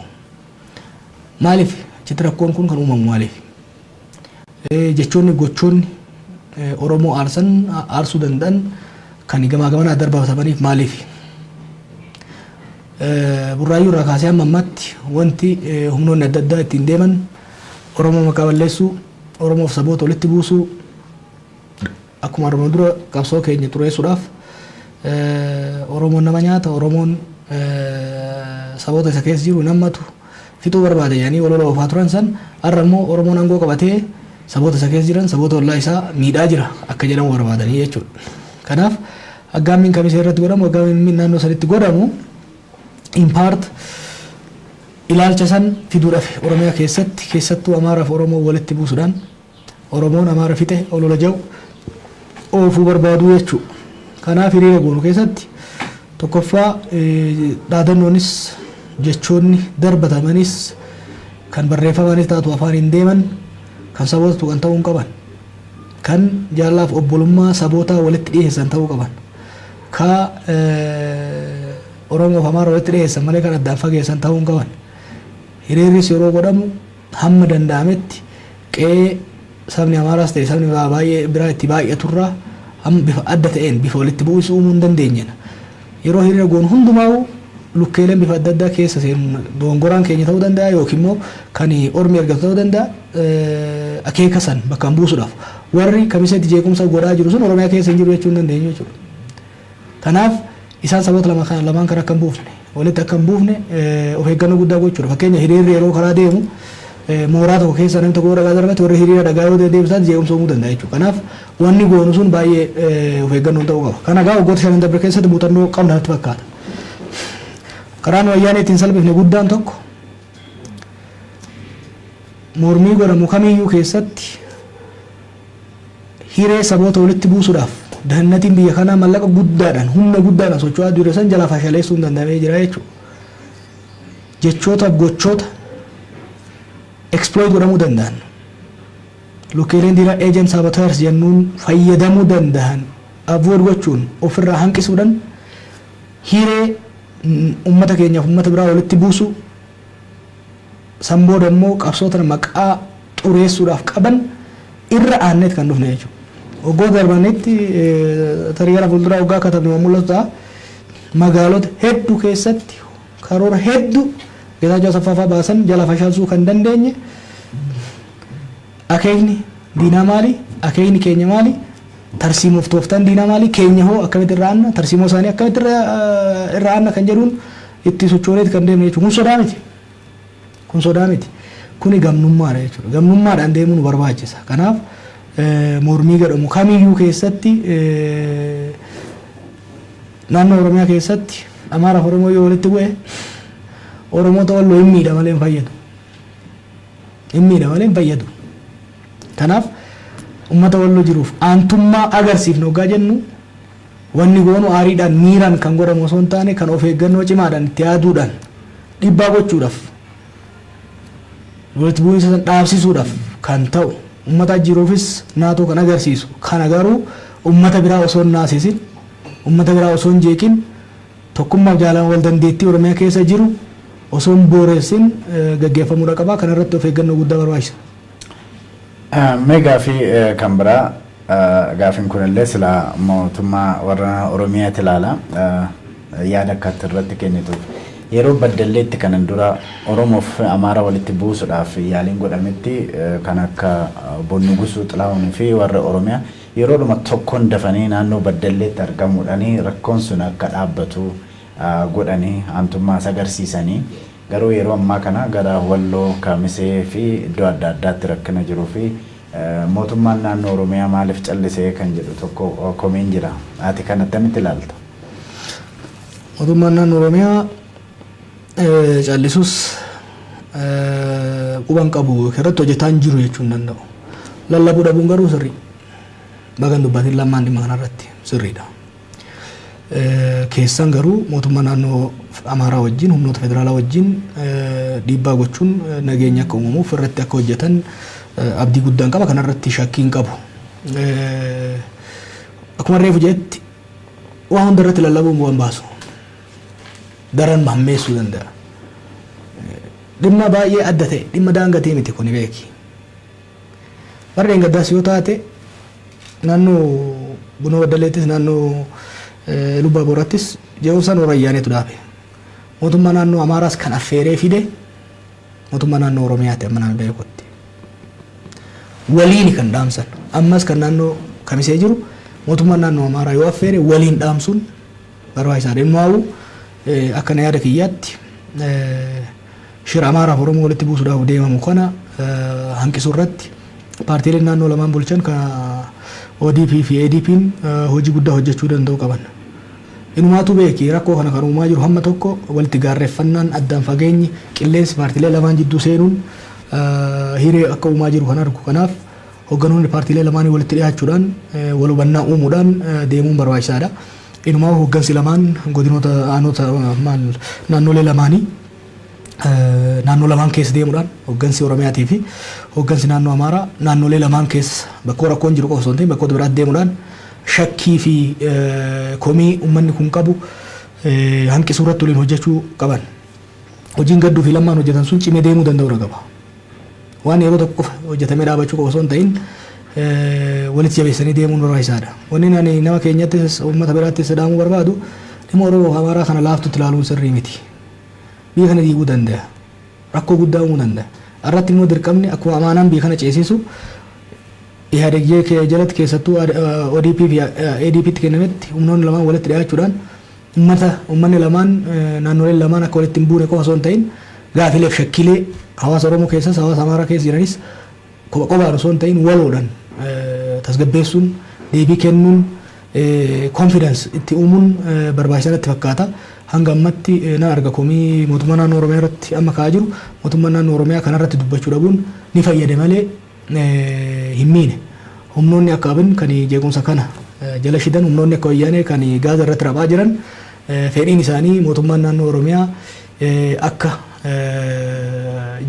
Maaliif achitti rakkoon kun kan uumamu maaliif? Jechoonni, gochoonni Oromoo aarsan, aarsuu danda'an kan gamaa gamanaa darbatamaniif maaliif? Burraayyuu irraa kaasee hamma ammaatti wanti humnoonni adda addaa ittiin deeman Oromoo maqaa balleessuu, Oromoof saboota walitti buusuu, akkuma armaan dura qabsoo keenya xureessuudhaaf Oromoon nama nyaata, Oromoon saboota isa keessa jiru nammatu fixuu barbaade jedhanii walola oofaa turan san, har'a immoo Oromoon aangoo qabatee saboota isa keessa jiran, saboota ollaa isaa miidhaa jira akka jedhamu barbaadanii jechuudha. Kanaaf aggaammiin Kamisee irratti godhamu, aggaammiin naannoo sanitti godhamu, in part ilaalcha san fiduudhaaf Oromiyaa keessatti, keessattuu Amaaraaf Oromoo walitti buusuudhaan, Oromoon Amaara fixe olola jedhu oofuu barbaadu jechuudha. Kanaaf hiriira goonu keessatti tokkoffaa dhaadannoonis, jechoonni darbatamanis, kan barreeffamanis taatu afaan hin deeman kan saboota tuqan ta'uu hin qaban. Kan jaalaaf obbolummaa sabootaa walitti dhiyeessan ta'uu qaban. Ka Oromoof Amaara walitti dhiyeessan malee kan addaan fageessan ta'uu hin qaban. Hiriirris yeroo godhamu hamma danda'ametti qe'ee sabni Amaaraas ta'e sabni baay'ee biraa itti baay'aturraa hamma bifa adda ta'een bifa walitti bu'uus uumuu hin dandeenyena. Yeroo hiriira goonu hundumaa'u lukkeeleen bifa adda addaa keessa seenuun dogongoraan keenya ta'uu danda'a yookiin immoo kan ormi ergatu ta'uu danda'a, akeeka san bakkaan buusuudhaaf warri Kamiseetti jeequmsa godhaa jiru sun Oromiyaa keessa hin jiru jechuu hin dandeenyu jechuudha. Kanaaf isaan saboota lama kana lamaan kan akka hin buufne, walitti akka hin buufne of eeggannoo guddaa gochuudha. Fakkeenya, hiriirri yeroo karaa deemu mooraa tokko keessa namni tokko yoo dhagaa darbate, warri hiriira dhagaa yoo deebisan jeequmsa uumuu danda'a jechuudha. Kanaaf wanni goonu sun baay'ee of eeggannoon ta'uu qaba. Kana egaa waggoota 5n darbe keessatti muuxannoo qabna natti fakkaata. Karaan Wayyaanee ittiin salphifne guddaan tokko, mormii godhamu kamiyyuu keessatti hiree saboota walitti buusuudhaaf dahannatiin biyya kanaa mallaqa guddaadhaan, humna guddaadhaan socho'aa ture san jalaa fashaleessuun danda'amee jira jechuudha. Jechootaaf gochoota exploit godhamuu danda'an, lukkeeleen diinaa agent saboteurs jennuun fayyadamuu danda'an avoid gochuun, ofirraa hanqisuudhaan, hiree ummata keenyaaf ummata biraa walitti buusu, san booda immoo qabsoota maqaa xureessuudhaaf qaban irra aanneet kan dhufne jechuudha. Waggoota darbanitti, tarii gara fuulduraa waggaa katabne waan mul'atu ta'a. Magaalota hedduu keessatti karoora hedduu Geetaachoo Asaffaa fa'aa baasan jala fashalsuu kan dandeenye, akeekni diinaa maali? Akeekni keenya maali? Tarsiimoof tooftaan diinaa maali? Keenya hoo akkamitti irra aanna? Tarsiimoo isaanii akkamitti irra aanna kan jedhuun itti sochooneet kan deemne jechuudha. Kun sodaa miti. Kun sodaa miti. Kuni gamnummaadha jechuudha. Gamnummaadhaan deemuu nu barbaachisa. Kanaaf mormii godhamu kamiyyuu keessatti, naannoo Oromiyaa keessatti Amaaraaf Oromoo yoo walitti bu'e, Oromoota Walloo hin miidha malee hin fayyadu. Hin miidha malee hin fayyadu. Kanaaf uummata Walloo jiruuf aantummaa agarsiifna hoggaa jennu, wanni goonu aariidhaan, miiraan kan godhamu osoo hin taane, kan of eeggannoo cimaadhaan itti yaaduudhaan, dhiibbaa gochuudhaaf, walitti bu'iinsa san dhaabsisuudhaaf kan ta'u, uummata jiruufis naatoo kan agarsiisu, kana garuu uummata biraa osoo hin naasisin, uummata biraa osoo hin jeeqin, tokkummaaf jaalala wal dandeettii Oromiyaa keessa jiru osoo hin booressin gaggeeffamuudha qaba. Kana irratti of eeggannoo guddaa barbaachisa. Mee gaafii kan biraa, gaafiin kunillee sila mootummaa warra Oromiyaati ilaala, yaada akkatti irratti kennituuf. Yeroo Baddalleetti kanan dura Oromoof Amaara walitti buusuudhaaf yaaliin godhametti, kan akka Bonnugusuu Xilaahunii fi warra Oromiyaa yeroodhuma tokkoon dafanii naannoo Baddalleetti argamuudhaan rakkoon sun akka dhaabbatu godhanii aantummaa agarsiisanii, garuu yeroo ammaa kana gara Walloo, Kamisee fi iddoo adda addaatti rakkina jiruu fi mootummaan naannoo Oromiyaa maaliif callisee kan jedhu tokko komeen jira. Ati kan attamitti ilaalta? Mootummaan naannoo Oromiyaa callisus quban qabu, irratti hojjetaa hin jiru jechuu hin danda'u. Lallabuu dhabuun garuu sirrii. Bagan dubbatiin lamaan dhimma kanarratti sirriidha. Keessan garuu mootummaa naannoo Amaaraa wajjin, humnoota federaalaa wajjin dhiibbaa gochuun nageenya akka uumamuuf irratti akka hojjetan abdii guddaan qaba. Kanarratti shakkii hin qabu. Akkuma reefu jetti, waa hunda irratti lallabuun bu'aan baasu. Daran hammeessuu danda'a. Dhimma baay'ee adda ta'e, dhimma daangatii miti kuni, beeki. Barreen gaddaas yoo taate, naannoo Bunoo Baddaleettis, naannoo Lubbaa Boorattis je'umsaan Warayyaaneetu dhaabe. Mootummaa naannoo Amaaraas kan affeeree fide mootummaa naannoo Oromiyaati amma nama beekutti. Waliini kan dhaamsan. Ammas kan naannoo Kamisee jiru mootummaan naannoo Amaaraa yoo affeere waliin dhaamsuun barbaachisaadha. Immoo akka na yaada kiyyaatti, shira Amaaraaf Oromoo walitti buusuudhaaf deemamu kana hanqisuu irratti paartiileen naannoo lamaan bulchan kan ODP fi ADP'n hojii guddaa hojjechuu danda'u qaban. Inumaatu beeki, rakkoo kana kan uumaa jiru hamma tokko walitti gaarreeffannaan, addaan fageenyi, qilleensi paartiilee lamaan jidduu seenuun hiree akka uumaa jiru kan argu. Kanaaf hoogganoonni paartiilee lamaanii walitti dhiyaachuudhaan, wal hubannaa uumuudhaan deemuun barbaachisaadha. Inumaa hooggansi lamaan godinoota, aanota, maal, naannolee lamaanii naannoo lamaan keessa deemuudhaan, hooggansi Oromiyaatii fi hooggansi naannoo Amaaraa naannolee lamaan keessa bakkoo rakkoon jiru qofa osoo hin ta'in bakkoota biraatti deemuudhaan shakkii fi komii uummanni kun qabu hanqisuu irratti waliin hojjechuu qaban. Hojiin Gadduu fi Lammaan hojjetan sun cimee deemuu danda'uu qaba. Waan yeroo tokko qofa hojjetamee dhaabachuu qofa osoo hin ta'in walitti jabeessanii deemuun barbaachisaadha. Wanni ani nama keenyattis uummata biraattis dhaamuu barbaadu, dhimma Oromoo fi Amaaraa kana laaftutti ilaaluun sirrii miti. Biyya kana diiguu danda'a. Rakkoo guddaa uumuu danda'a. Irratti immoo dirqamni akkuma amaanaan biyya kana ceesisu Ihadeg jalatti keessattuu ODP fi ADP tti kennametti, humnoonni lamaan walitti dhiyaachuudhaan uummanni lamaan, naannoleen lamaan akka walitti hin buune qofa osoo hin ta'in, gaafileef shakkiilee hawaasa Oromoo keessas hawaasa Amaaraa keessa jiranis kopha qophaan osoo hin ta'in waloodhaan tasgabbeessuun, deebii kennuun, confidence itti uumuun barbaachisaa natti fakkaata. Hanga ammatti nan arga komii mootummaa naannoo Oromiyaa irratti amma ka'aa jiru. Mootummaan naannoo Oromiyaa kanarratti dubbachuu dhabuun ni fayyade malee hin miine. Humnoonni akka Abin kan jeequmsa kana jala shidan, humnoonni akka Wayyaanee kan Gaaza irratti raphaa jiran, fedhiin isaanii mootummaan naannoo Oromiyaa akka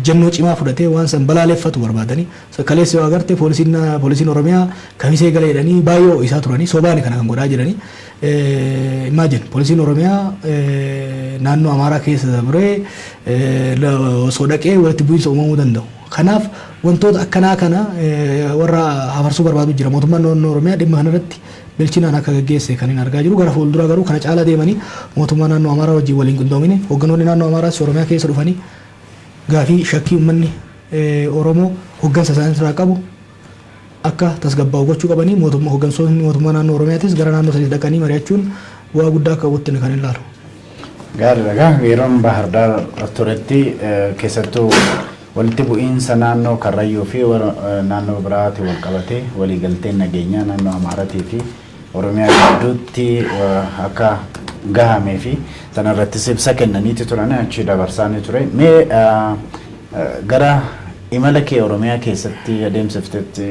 jennoo cimaa fudhatee waan san balaaleffatu barbaadanii. Kaleessa yoo agarte, poolisiin Oromiyaa Kamisee gala jedhanii baay'ee ho'isaa turanii, sobaani kana kan godhaa jiranii. Imagine, poolisiin Oromiyaa naannoo Amaaraa keessa dabree osoo dhaqee walitti bu'iinsa uumamuu danda'u. Kanaaf wantoota akkanaa kana warra hafarsuu barbaadu jira. Mootummaan naannoo Oromiyaa dhimma kanarratti bilchinaan akka gaggeesse kan hin argaa jiru. Gara fuulduraa garuu kana caalaa deemanii mootummaa naannoo Amaaraa wajjin waliin qindoomine, hoogganoonni naannoo Amaaraas Oromiyaa keessa dhufanii gaafii shakkii uummanni Oromoo hooggansa isaanii irraa qabu akka tasgabbaa'u gochuu qabanii, mootummaa, hooggantoonni mootummaa naannoo Oromiyaatis gara naannoo saniif dhaqanii mari'achuun bu'aa guddaa akka qabutti kan ilaalu. Gaariidha gaa. Yeroon Bahar Daar turetti, keessattuu walitti bu'iinsa naannoo Karrayyuu fi naannoo biraatti wal qabatee, waliigalteen nageenyaa naannoo Amaaratii fi Oromiyaa gidduutti akka gahamee fi sanarrattis ibsa kennaniiti turan, achi dabarsaanii ture. Mee gara imala kee Oromiyaa keessatti adeemsiftetti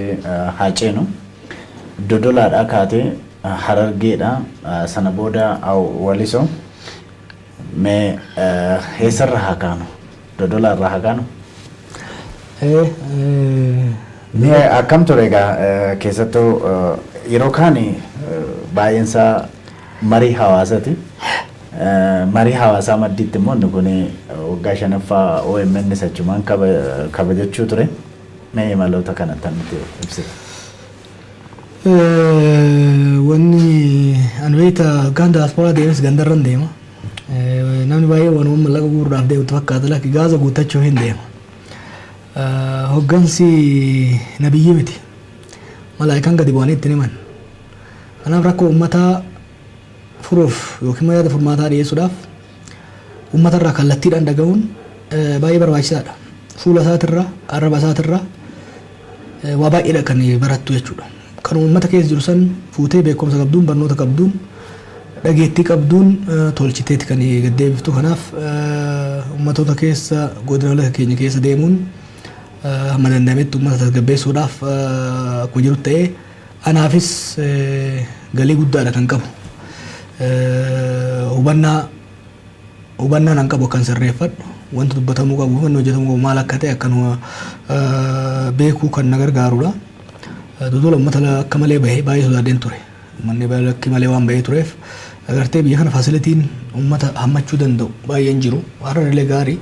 haa ceenu. Dodolaadhaa kaatee Harargeedha, sana booda Walisoo. Mee eessarra haa kaanu? Dodolaarraa haa kaanu? Mee akkam ture egaa? Keessattuu yeroo kaani baay'een isaa marii hawaasaati. Marii hawaasaa maddiitti immoo inni kun waggaa shanaffaa OMN achumaan kabajachuu ture. Mee imaloota kana akkamitti ibsita? Wanni ani beekta, kan daasporaa deemes gandarran deema. Namni baay'ee waanuma mallaqa guuruudhaaf deemtu fakkaata, lakki, gaaza guuttachuu hin deema. Hoggansi nabiyyi miti. Malaayikaan gadi bu'anii ittiin himan. Kanaaf rakkoo uummataa furuuf yookiin yaada furmaataa dhiyeessuudhaaf uummatarraa kallattiidhaan dhaga'uun baay'ee barbaachisaadha. Fuula isaatirraa, arraba isaatirraa waa baay'eedha kan barattu jechuudha. Kan uummata keessa jiru san fuutee beekumsa qabduun, barnoota qabduun, dhageettii qabduun tolchiteeti kan gaddeebiftu. Kanaaf uummatoota keessa, godinaalee keenya keessa deemuun hamma danda'ametti uummata tasgabbeessuudhaaf akkuma jiru ta'ee, anaafis galii guddaadha kan qabu. Hubannaan an qabu akkan sirreeffadhu, wanta dubbatamuu qabu, wanni hojjetamuu qabu maal akka ta'e akkan beekuu kan na gargaarudha. Dodola uummata akka malee bahee baay'ee sodaadheen ture. Uummanni akka malee waan bahee tureef, agartee, biyya kana facilityn uummata hammachuu danda'u baay'een jiru. Har'a illee gaarii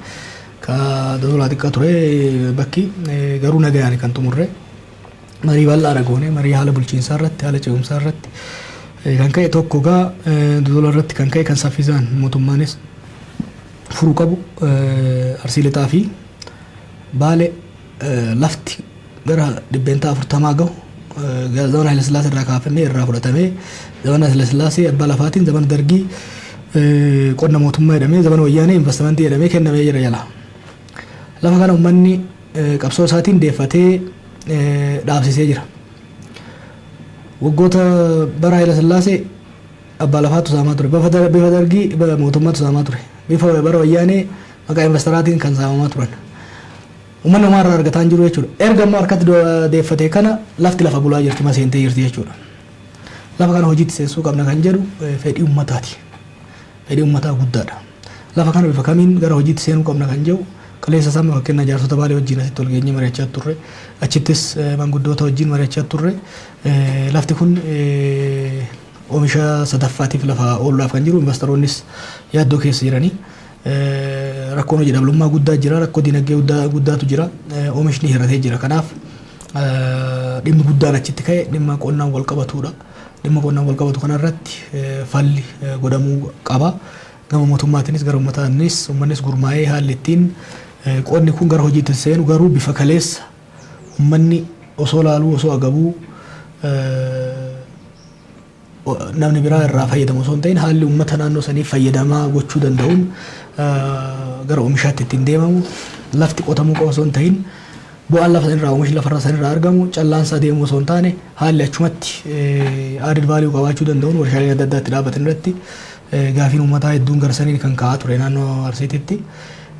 ka dodolaa xiqqaa ture bakki, garuu nagayaan kan xumurre. Marii bal'aadha goone, marii haala bulchiinsaa irratti, haala ce'umsaa irratti kan ka'e tokko gaa, dodola irratti kan ka'e, kan saffisaan mootummaanis furuu qabu, Arsii Lixaa fi Baale lafti gara 40% gahu zamana Haile Sillaasee irraa kaafamee, irraa fudhatamee, zamana Haile Sillaasee abbaa lafaatiin, zamana Dargii qonna mootummaa jedhamee, zamana Wayyaanee investimentii jedhamee kennamee jira jala. Lafa kana uummanni qabsoo isaatiin deeffatee dhaabsisee jira. Waggoota bara Haile Sillaasee abbaa lafaatu saamaa ture. Bifa Dargii mootummaatu saamaa ture. Bifa bara Wayyaanee maqaa investoraatiin kan saamamaa turan. Uummanni homaa irraa argataa hin jiru jechuudha. Erga immoo harkatti deeffatee kana lafti lafa bulaa jirti, maseentee jirti jechuudha. Lafa kana hojiitti seensuu qabna kan jedhu fedhii uummataati. Fedhii uummataa guddaadha. Lafa kana bifa kamiin gara hojiitti seenuu qabna kan jedhu kaleessa isaa fakkeenya jaarsota Baalee wajjin asitti wal geenyee mari'achaa turre. Achittis manguddoota wajjin mari'achaa turre. Lafti kun oomisha sadaffaatiif lafa ooluudhaaf kan jiru, investoroonnis yaaddoo keessa jiranii. Rakkoon hojii dhablummaa guddaa jira, rakkoo dinagdee guddaatu jira, oomishni hir'atee jira. Kanaaf dhimmi guddaan achitti ka'e dhimma qonnaan wal qabatudha. Dhimma qonnaan wal qabatu kanarratti falli godhamuu qaba. Gama mootummaatiinis gara uummataanis, uummannis gurmaa'ee haalli ittiin qonni kun gara hojiitti seenu, garuu bifa kaleessa uummanni osoo laaluu, osoo agabuu, namni biraa irraa fayyadamu osoo hin ta'in, haalli uummata naannoo sanii fayyadamaa gochuu danda'uun gara oomishaatti ittiin deemamu, lafti qotamuu qofa osoo hin ta'in, bu'aan lafa sanirraa, oomishni lafarraa sanirraa argamu callaan isaa deemuu osoo hin taane, haalli achumatti added value qabaachuu danda'uun warshaaleen adda addaa itti dhaabbatan irratti gaafiin uummataa hedduun gara saniin kan ka'aa ture naannoo Arsiititti.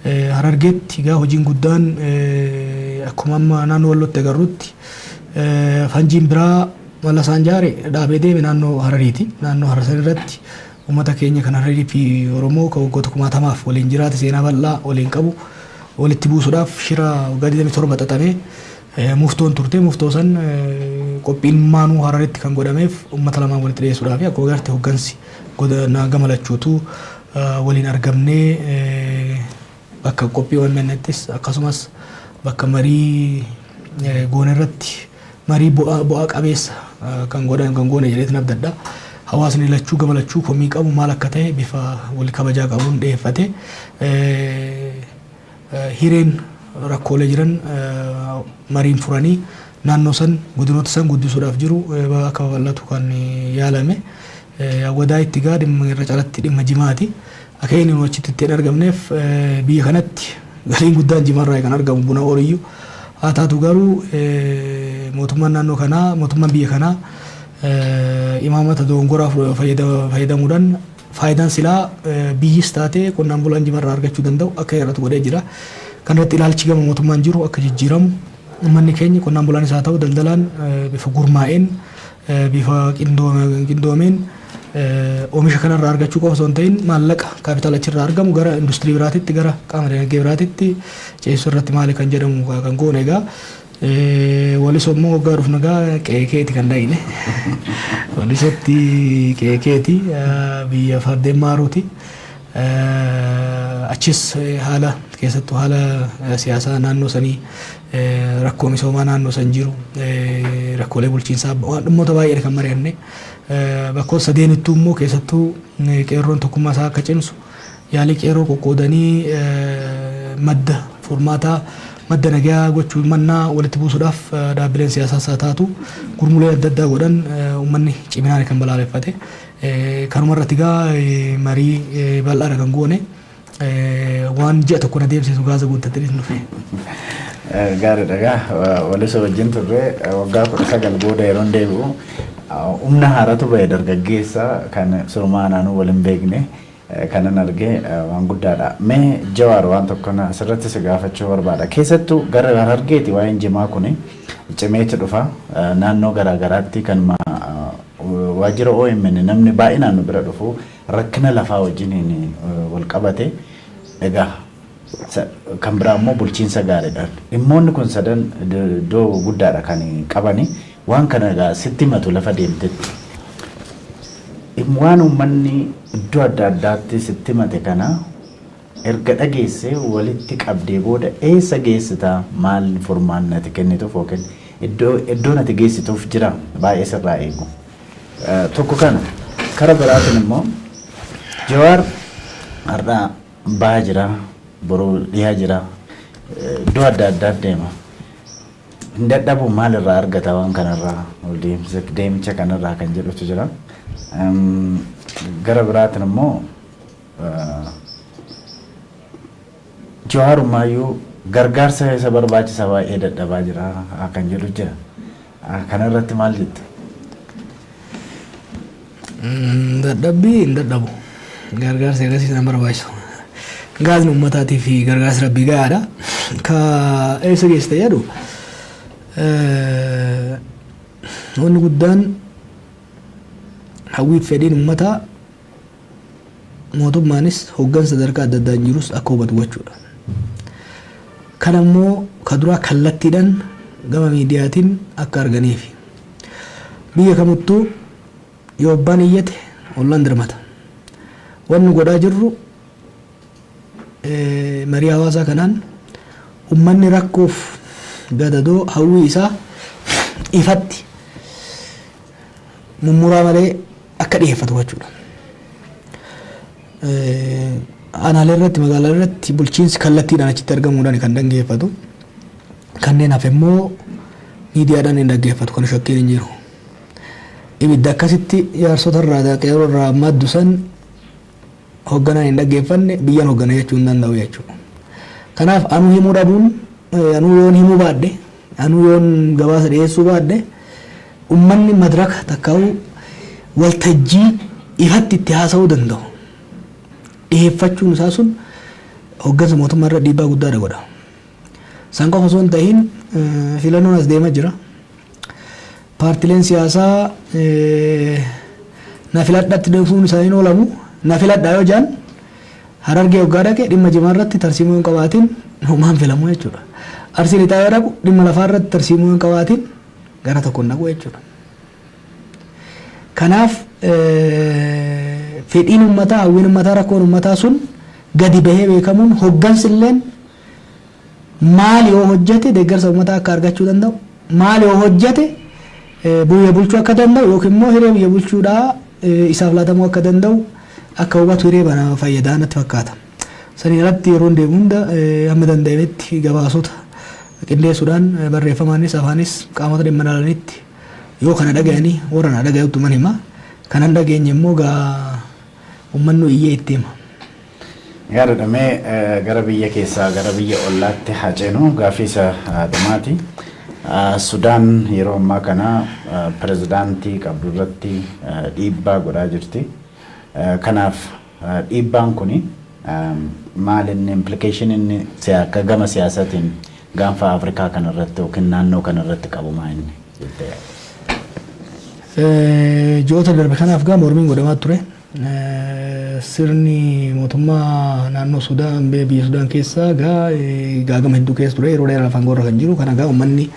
Harargeetti gaa hojiin guddaan akkuma amma naannoo Wallootti agarrutti fanjiin biraa Mallasaan jaare dhaabee deeme naannoo Harariiti. Naannoo Harar san irratti uummata keenya kan Hararii fi Oromoo kan waggoota kumaatamaaf waliin jiraate, seenaa bal'aa waliin qabu walitti buusuudhaaf shira waggaa 27 xaxamee muftoon turte. Muftoo san qophiin maanuu Hararitti kan godhameef uummata lamaan walitti dhiyeessuudhaaf, akkuma garte hoggansi godina gama lachuutu waliin argamnee bakka qophii OMN'ttis akkasumas bakka marii goone irratti marii bu'aa qabeessa kan godhan kan goone jedheetin abdadha. Hawaasni lachuu gama lachuu komii qabu maal akka ta'e bifa wal kabajaa qabuun dhiyeeffate. Hireen rakkoolee jiran mariin furanii naannoo san, godinoota san guddisuudhaaf jiru akka babal'atu kan yaalame. Wadaa itti gaa dhimma irra caalatti dhimma jimaati. Akka inni nu achitti itti hin argamneef, biyya kanatti galiin guddaan jimarraa kan argamu buna oliyyuu. Haa taatu garuu mootummaan naannoo kanaa, mootummaan biyya kanaa imaamata dogongoraa fayyadamuudhaan faayidaan silaa biyyis taate qonnaan bulaan jimarraa argachuu danda'u akka hir'atu godhee jira. Kanarratti ilaalchi gama mootummaan jiru akka jijjiiramu, uummanni keenya qonnaan bulaanis haa ta'u daldalaan bifa gurmaa'een, bifa qindoomeen oomisha kanarraa argachuu qofa osoo hin ta'in, maallaqa kaapitaala achirraa argamu gara industirii biraatitti, gara qaama dinagdee biraatitti ceesisuu irratti maali kan jedhamu kan goone egaa. Walisoo immoo waggaa dhufnu egaa qe'ee keeti kan dhaqne. Walisootti qe'ee keeti, biyya fardeen maaruuti. Achis haala keessattuu haala siyaasaa naannoo sanii, rakkoo misoomaa naannoo san jiru, rakkoolee bulchiinsaa, waan dhimmoota baay'eedha kan mari'anne. Bakkoota sadeenittuu immoo keessattuu qeerroon tokkummaa isaa akka cimsu, yaalii qeerroo qoqqoodanii madda furmaataa, madda nagaa gochuu mannaa walitti buusuudhaaf dhaabbileen siyaasaas haa taatu gurmulee adda addaa godhan uummanni ciminaan kan balaaleffate. Kanuma irratti egaa marii bal'aadha kan goone. Waan ji'a tokko na deemsisu gaaza guuttatee dhufe. Gaariidha egaa, walisa wajjin turre. Waggaa 19 booda yeroon deebi'u humna haaratu bahe, dargaggeessa kan sirumaa naannoo wal hin beekne kanan arge waan guddaadha. Mee Jawaar, waan tokko asirratti si gaafachuu barbaada. Keessattuu gara Harargeeti waa'een jimaa kuni cimeetti dhufa. Naannoo garaagaraatti kanuma waajjira OMN namni baay'inaan nu bira dhufu rakkina lafaa wajjiniin wal qabate. Egaa kan biraa immoo bulchiinsa gaariidha. Dhimmoonni kun sadan iddoo guddaadha kan qabani. Waan kana egaa sitti himatu lafa deemtetti. Waan uummanni iddoo adda addaatti sitti himate kana erga dhageessee walitti qabdee booda eessa geessitaa, maal furmaanni ati kennituuf yookiin iddoon ati geessituuf jira baay'ee sirraa eegu? Tokko kana. Kara biraatiin immoo Jawaar har'a bahaa jira, boruu dhiyaa jira, iddoo adda addaa deema. Hin dadhabu? Maalirraa argata waan kanarraa, deemicha kanarraa kan jedhutu jira. Gara biraatiin immoo Jawaarummaayyuu gargaarsa isa barbaachisa baay'ee dadhabaa jira kan jedhu jira. Kanarratti maal jetta? Dadhabbii hin dadhabu. Gargaarsa akkasii isaan barbaachisu. Gaazni uummataatii fi gargaarsi rabbii gahaadha. Ka eessa geessite jedhu, wanni guddaan hawwiif fedhiin uummataa mootummaanis hoggansa sadarkaa adda addaan jirus akka hubatu gochuudha. Kana immoo ka duraa kallattiidhaan gama miidiyaatiin akka arganiifi. Biyya kamittuu yoo abbaan iyyate ollaan dirmata. Wanni godhaa jirru marii hawaasaa kanaan uummanni rakkoof gadadoo hawwii isaa ifatti mummuraa malee akka dhiyeeffatu gochuudha. Aanaalee irratti, magaalaa irratti bulchiinsi kallattiidhaan achitti argamuudhaan kan dhaggeeffatu. Kanneen hafe immoo miidiyaadhaan hin dhaggeeffatu, kan shakkiin hin jiru. Ibidda akkasitti jaarsota irraa, qeerroo irraa maddu san hoogganaan hin dhaggeeffanne biyyaan hooggana jechuu hin danda'u jechuudha. Kanaaf anuu himuu dhabuun, anuu yoon himuu baadhe, anuu yoon gabaasa dhiyeessuu baadhe, ummanni madraka takkaa'uu waltajjii ifatti itti haasa'uu danda'u dhiyeeffachuun isaa sun hooggansa mootummaa irra dhiibbaa guddaadha godha. San qofa osoo hin ta'iin, filannoon as deemaa jira. Paartileen siyaasaa na filadhatti dhufuun isaanii oolamu. Na filadhaa yoo jedhan, Harargee hoggaa dhaqe dhimma jimaa irratti tarsiimoo hin qabaatin homaan filamu jechuudha. Arsii Lixaa yoo dhaqu dhimma lafaa irratti tarsiimoo hin qabaatin gara tokko hin dhaqu jechuudha. Kanaaf fedhiin uummataa, hawwiin uummataa, rakkoon uummataa sun gadi bahee beekamuun hoggansi illeen maal yoo hojjete deeggarsa uummataa akka argachuu danda'u, maal yoo hojjete biyya bulchuu akka danda'u yookiin immoo hiree biyya bulchuudhaa isaaf laatamuu akka danda'u akka hubatu hiree bana fayyadaa natti fakkaata. Saniin alatti yeroo deemu hunda hamma danda'ametti gabaasota qindeessuudhaan barreeffamaanis afaanis qaamota dhimma ilaalanitti, yoo kana dhaga'anii warra na dhaga'utti man hima. Kanan dhageenye immoo gaa uummanni iyyee itti hima. Gaariidha. Mee gara biyya keessaa gara biyya ollaatti haa ceenu, gaaffii isa dhumaati. Sudaan yeroo ammaa kana pirezidaantii qabdu irratti dhiibbaa godhaa jirti. Kanaaf dhiibbaan kuni maal inni implication inni akka gama siyaasaatiin gaanfa Afrikaa kanarratti yookiin naannoo kanarratti qabu maa inni jettee yaadda? Ji'oota darbe kanaaf gaa mormiin godhamaa ture. Sirni mootummaa naannoo Sudaan, biyya Sudaan keessa gaa gaagama hedduu keessa ture, yeroo dheeraa afaan gorra kan jiru kana gaa uummanni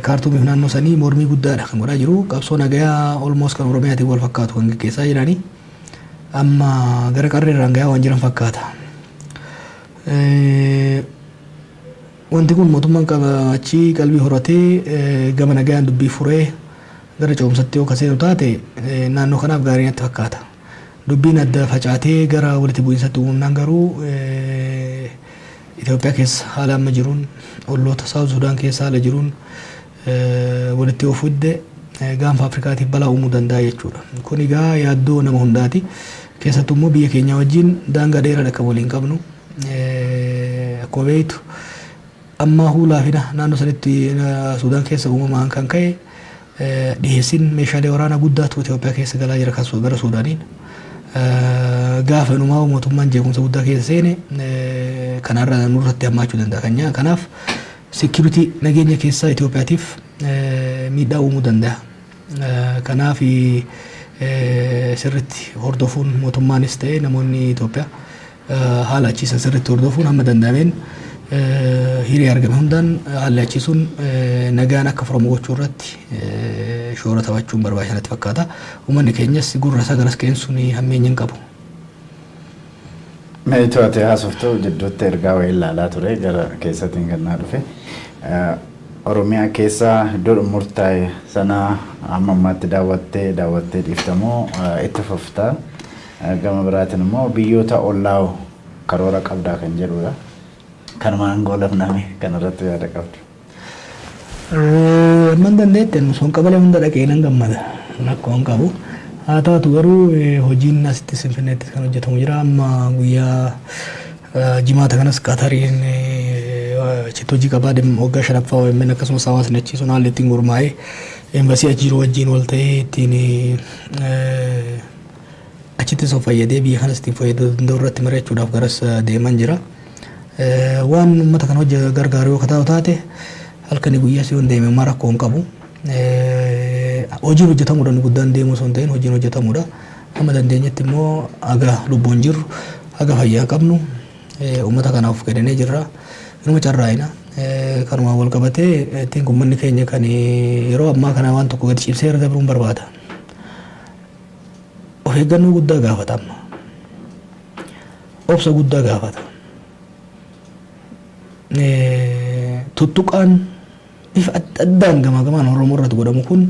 Kaartuumiif naannoo sanii mormii guddaadha kan godhaa jiru. Qabsoo nagayaa almost kan Oromiyaatiin wal fakkaatu kan gaggeessaa jirani. Amma gara qarree irraan gahaa waan jiran fakkaata. Wanti kun mootummaan achii qalbii horatee gama nagayaan dubbii furee gara ce'umsatti yoo ka seenu taate naannoo kanaaf gaarii natti fakkaata. Dubbiin adda facaatee gara walitti bu'iinsatti uumamnaan garuu Itoophiyaa keessa haala amma jiruun, olloota South Sudan keessa haala jiruun walitti of fidde gaanfa Afrikaatiif balaa uumuu danda'a jechuudha. Kun egaa yaaddoo nama hundaati. Keessattuu immoo biyya keenya wajjin daangaa dheeraadha kan waliin qabnu. Akkuma beektu amma laafina naannoo sanitti Suudaan keessa uumamaan kan ka'e dhiheessiin meeshaalee waraanaa guddaatu Itoophiyaa keessa galaa jira kan gara Suudaaniin. Gaafa inumaa mootummaan jeequmsa guddaa keessa seene kanarra nurratti hammaachuu danda'a. Kanaaf security nageenya keessaa Itoophiyaatiif miidhaa uumuu danda'a. Kanaaf sirritti hordofuun, mootummaanis ta'e namoonni Itoophiyaa haala achiisan sirritti hordofuun, hamma danda'ameen hiree argame hundaan haalli achiisuun nagaan akka furamu gochuu irratti shoora taphachuun barbaachisaa natti fakkaata. Uummanni keenyas gurra isaa garas qeensuun hammeenya hin qabu. Mee to'atee haasoftuu jidduutti ergaa wayii ilaalaa ture, gara keessattiin kan naa dhufe. Oromiyaa keessa iddoo murtaa'e sana hamma ammaatti daawwattee daawwattee dhiiftamoo itti fuftaa? Gama biraatiin immoo biyyoota ollaa karoora qabdaa kan jedhudha. Kanumaan goolabname kanarratti yaada qabdu. Amman dandeette osoo qabalee hunda dhaqee nan gammada. Rakkoo hin qabu. Haa taatu garuu hojiin asitti Finfinneettis kan hojjetamu jira. Amma guyyaa jimaata kanas Qatariin achitti hojii qabaa waggaa shanaffaa OMN, akkasumas hawaasni achi sun haalli ittiin gurmaa'ee embassy achi jiru wajjin wal ta'ee ittiin achittis of fayyadee biyya kanas ittiin fayyaduu danda'u irratti mari'achuudhaaf garas deeman jira. Waan uummata kana hojii gargaaru yoo kataa'u taate halkanii guyyaas yoo deeme homaa rakkoo hin qabu. Hojiin hojjetamuudha inni guddaan, deemuu osoo hin ta'in hojiin hojjetamuudha. Hamma dandeenyetti immoo haga lubbuun jirru, haga fayyaa qabnu uummata kanaaf kennee jirra. Inuma carraa'ina. Kanumaan wal qabatee ittiin uummanni keenya kan yeroo ammaa kana waan tokko gadi cimsee irra dabruun barbaada. Of eeggannoo guddaa gaafata amma. Obsa guddaa gaafata. Tuttuqaan bifa adda addaan gamaa gamaan Oromoo irratti godhamu kun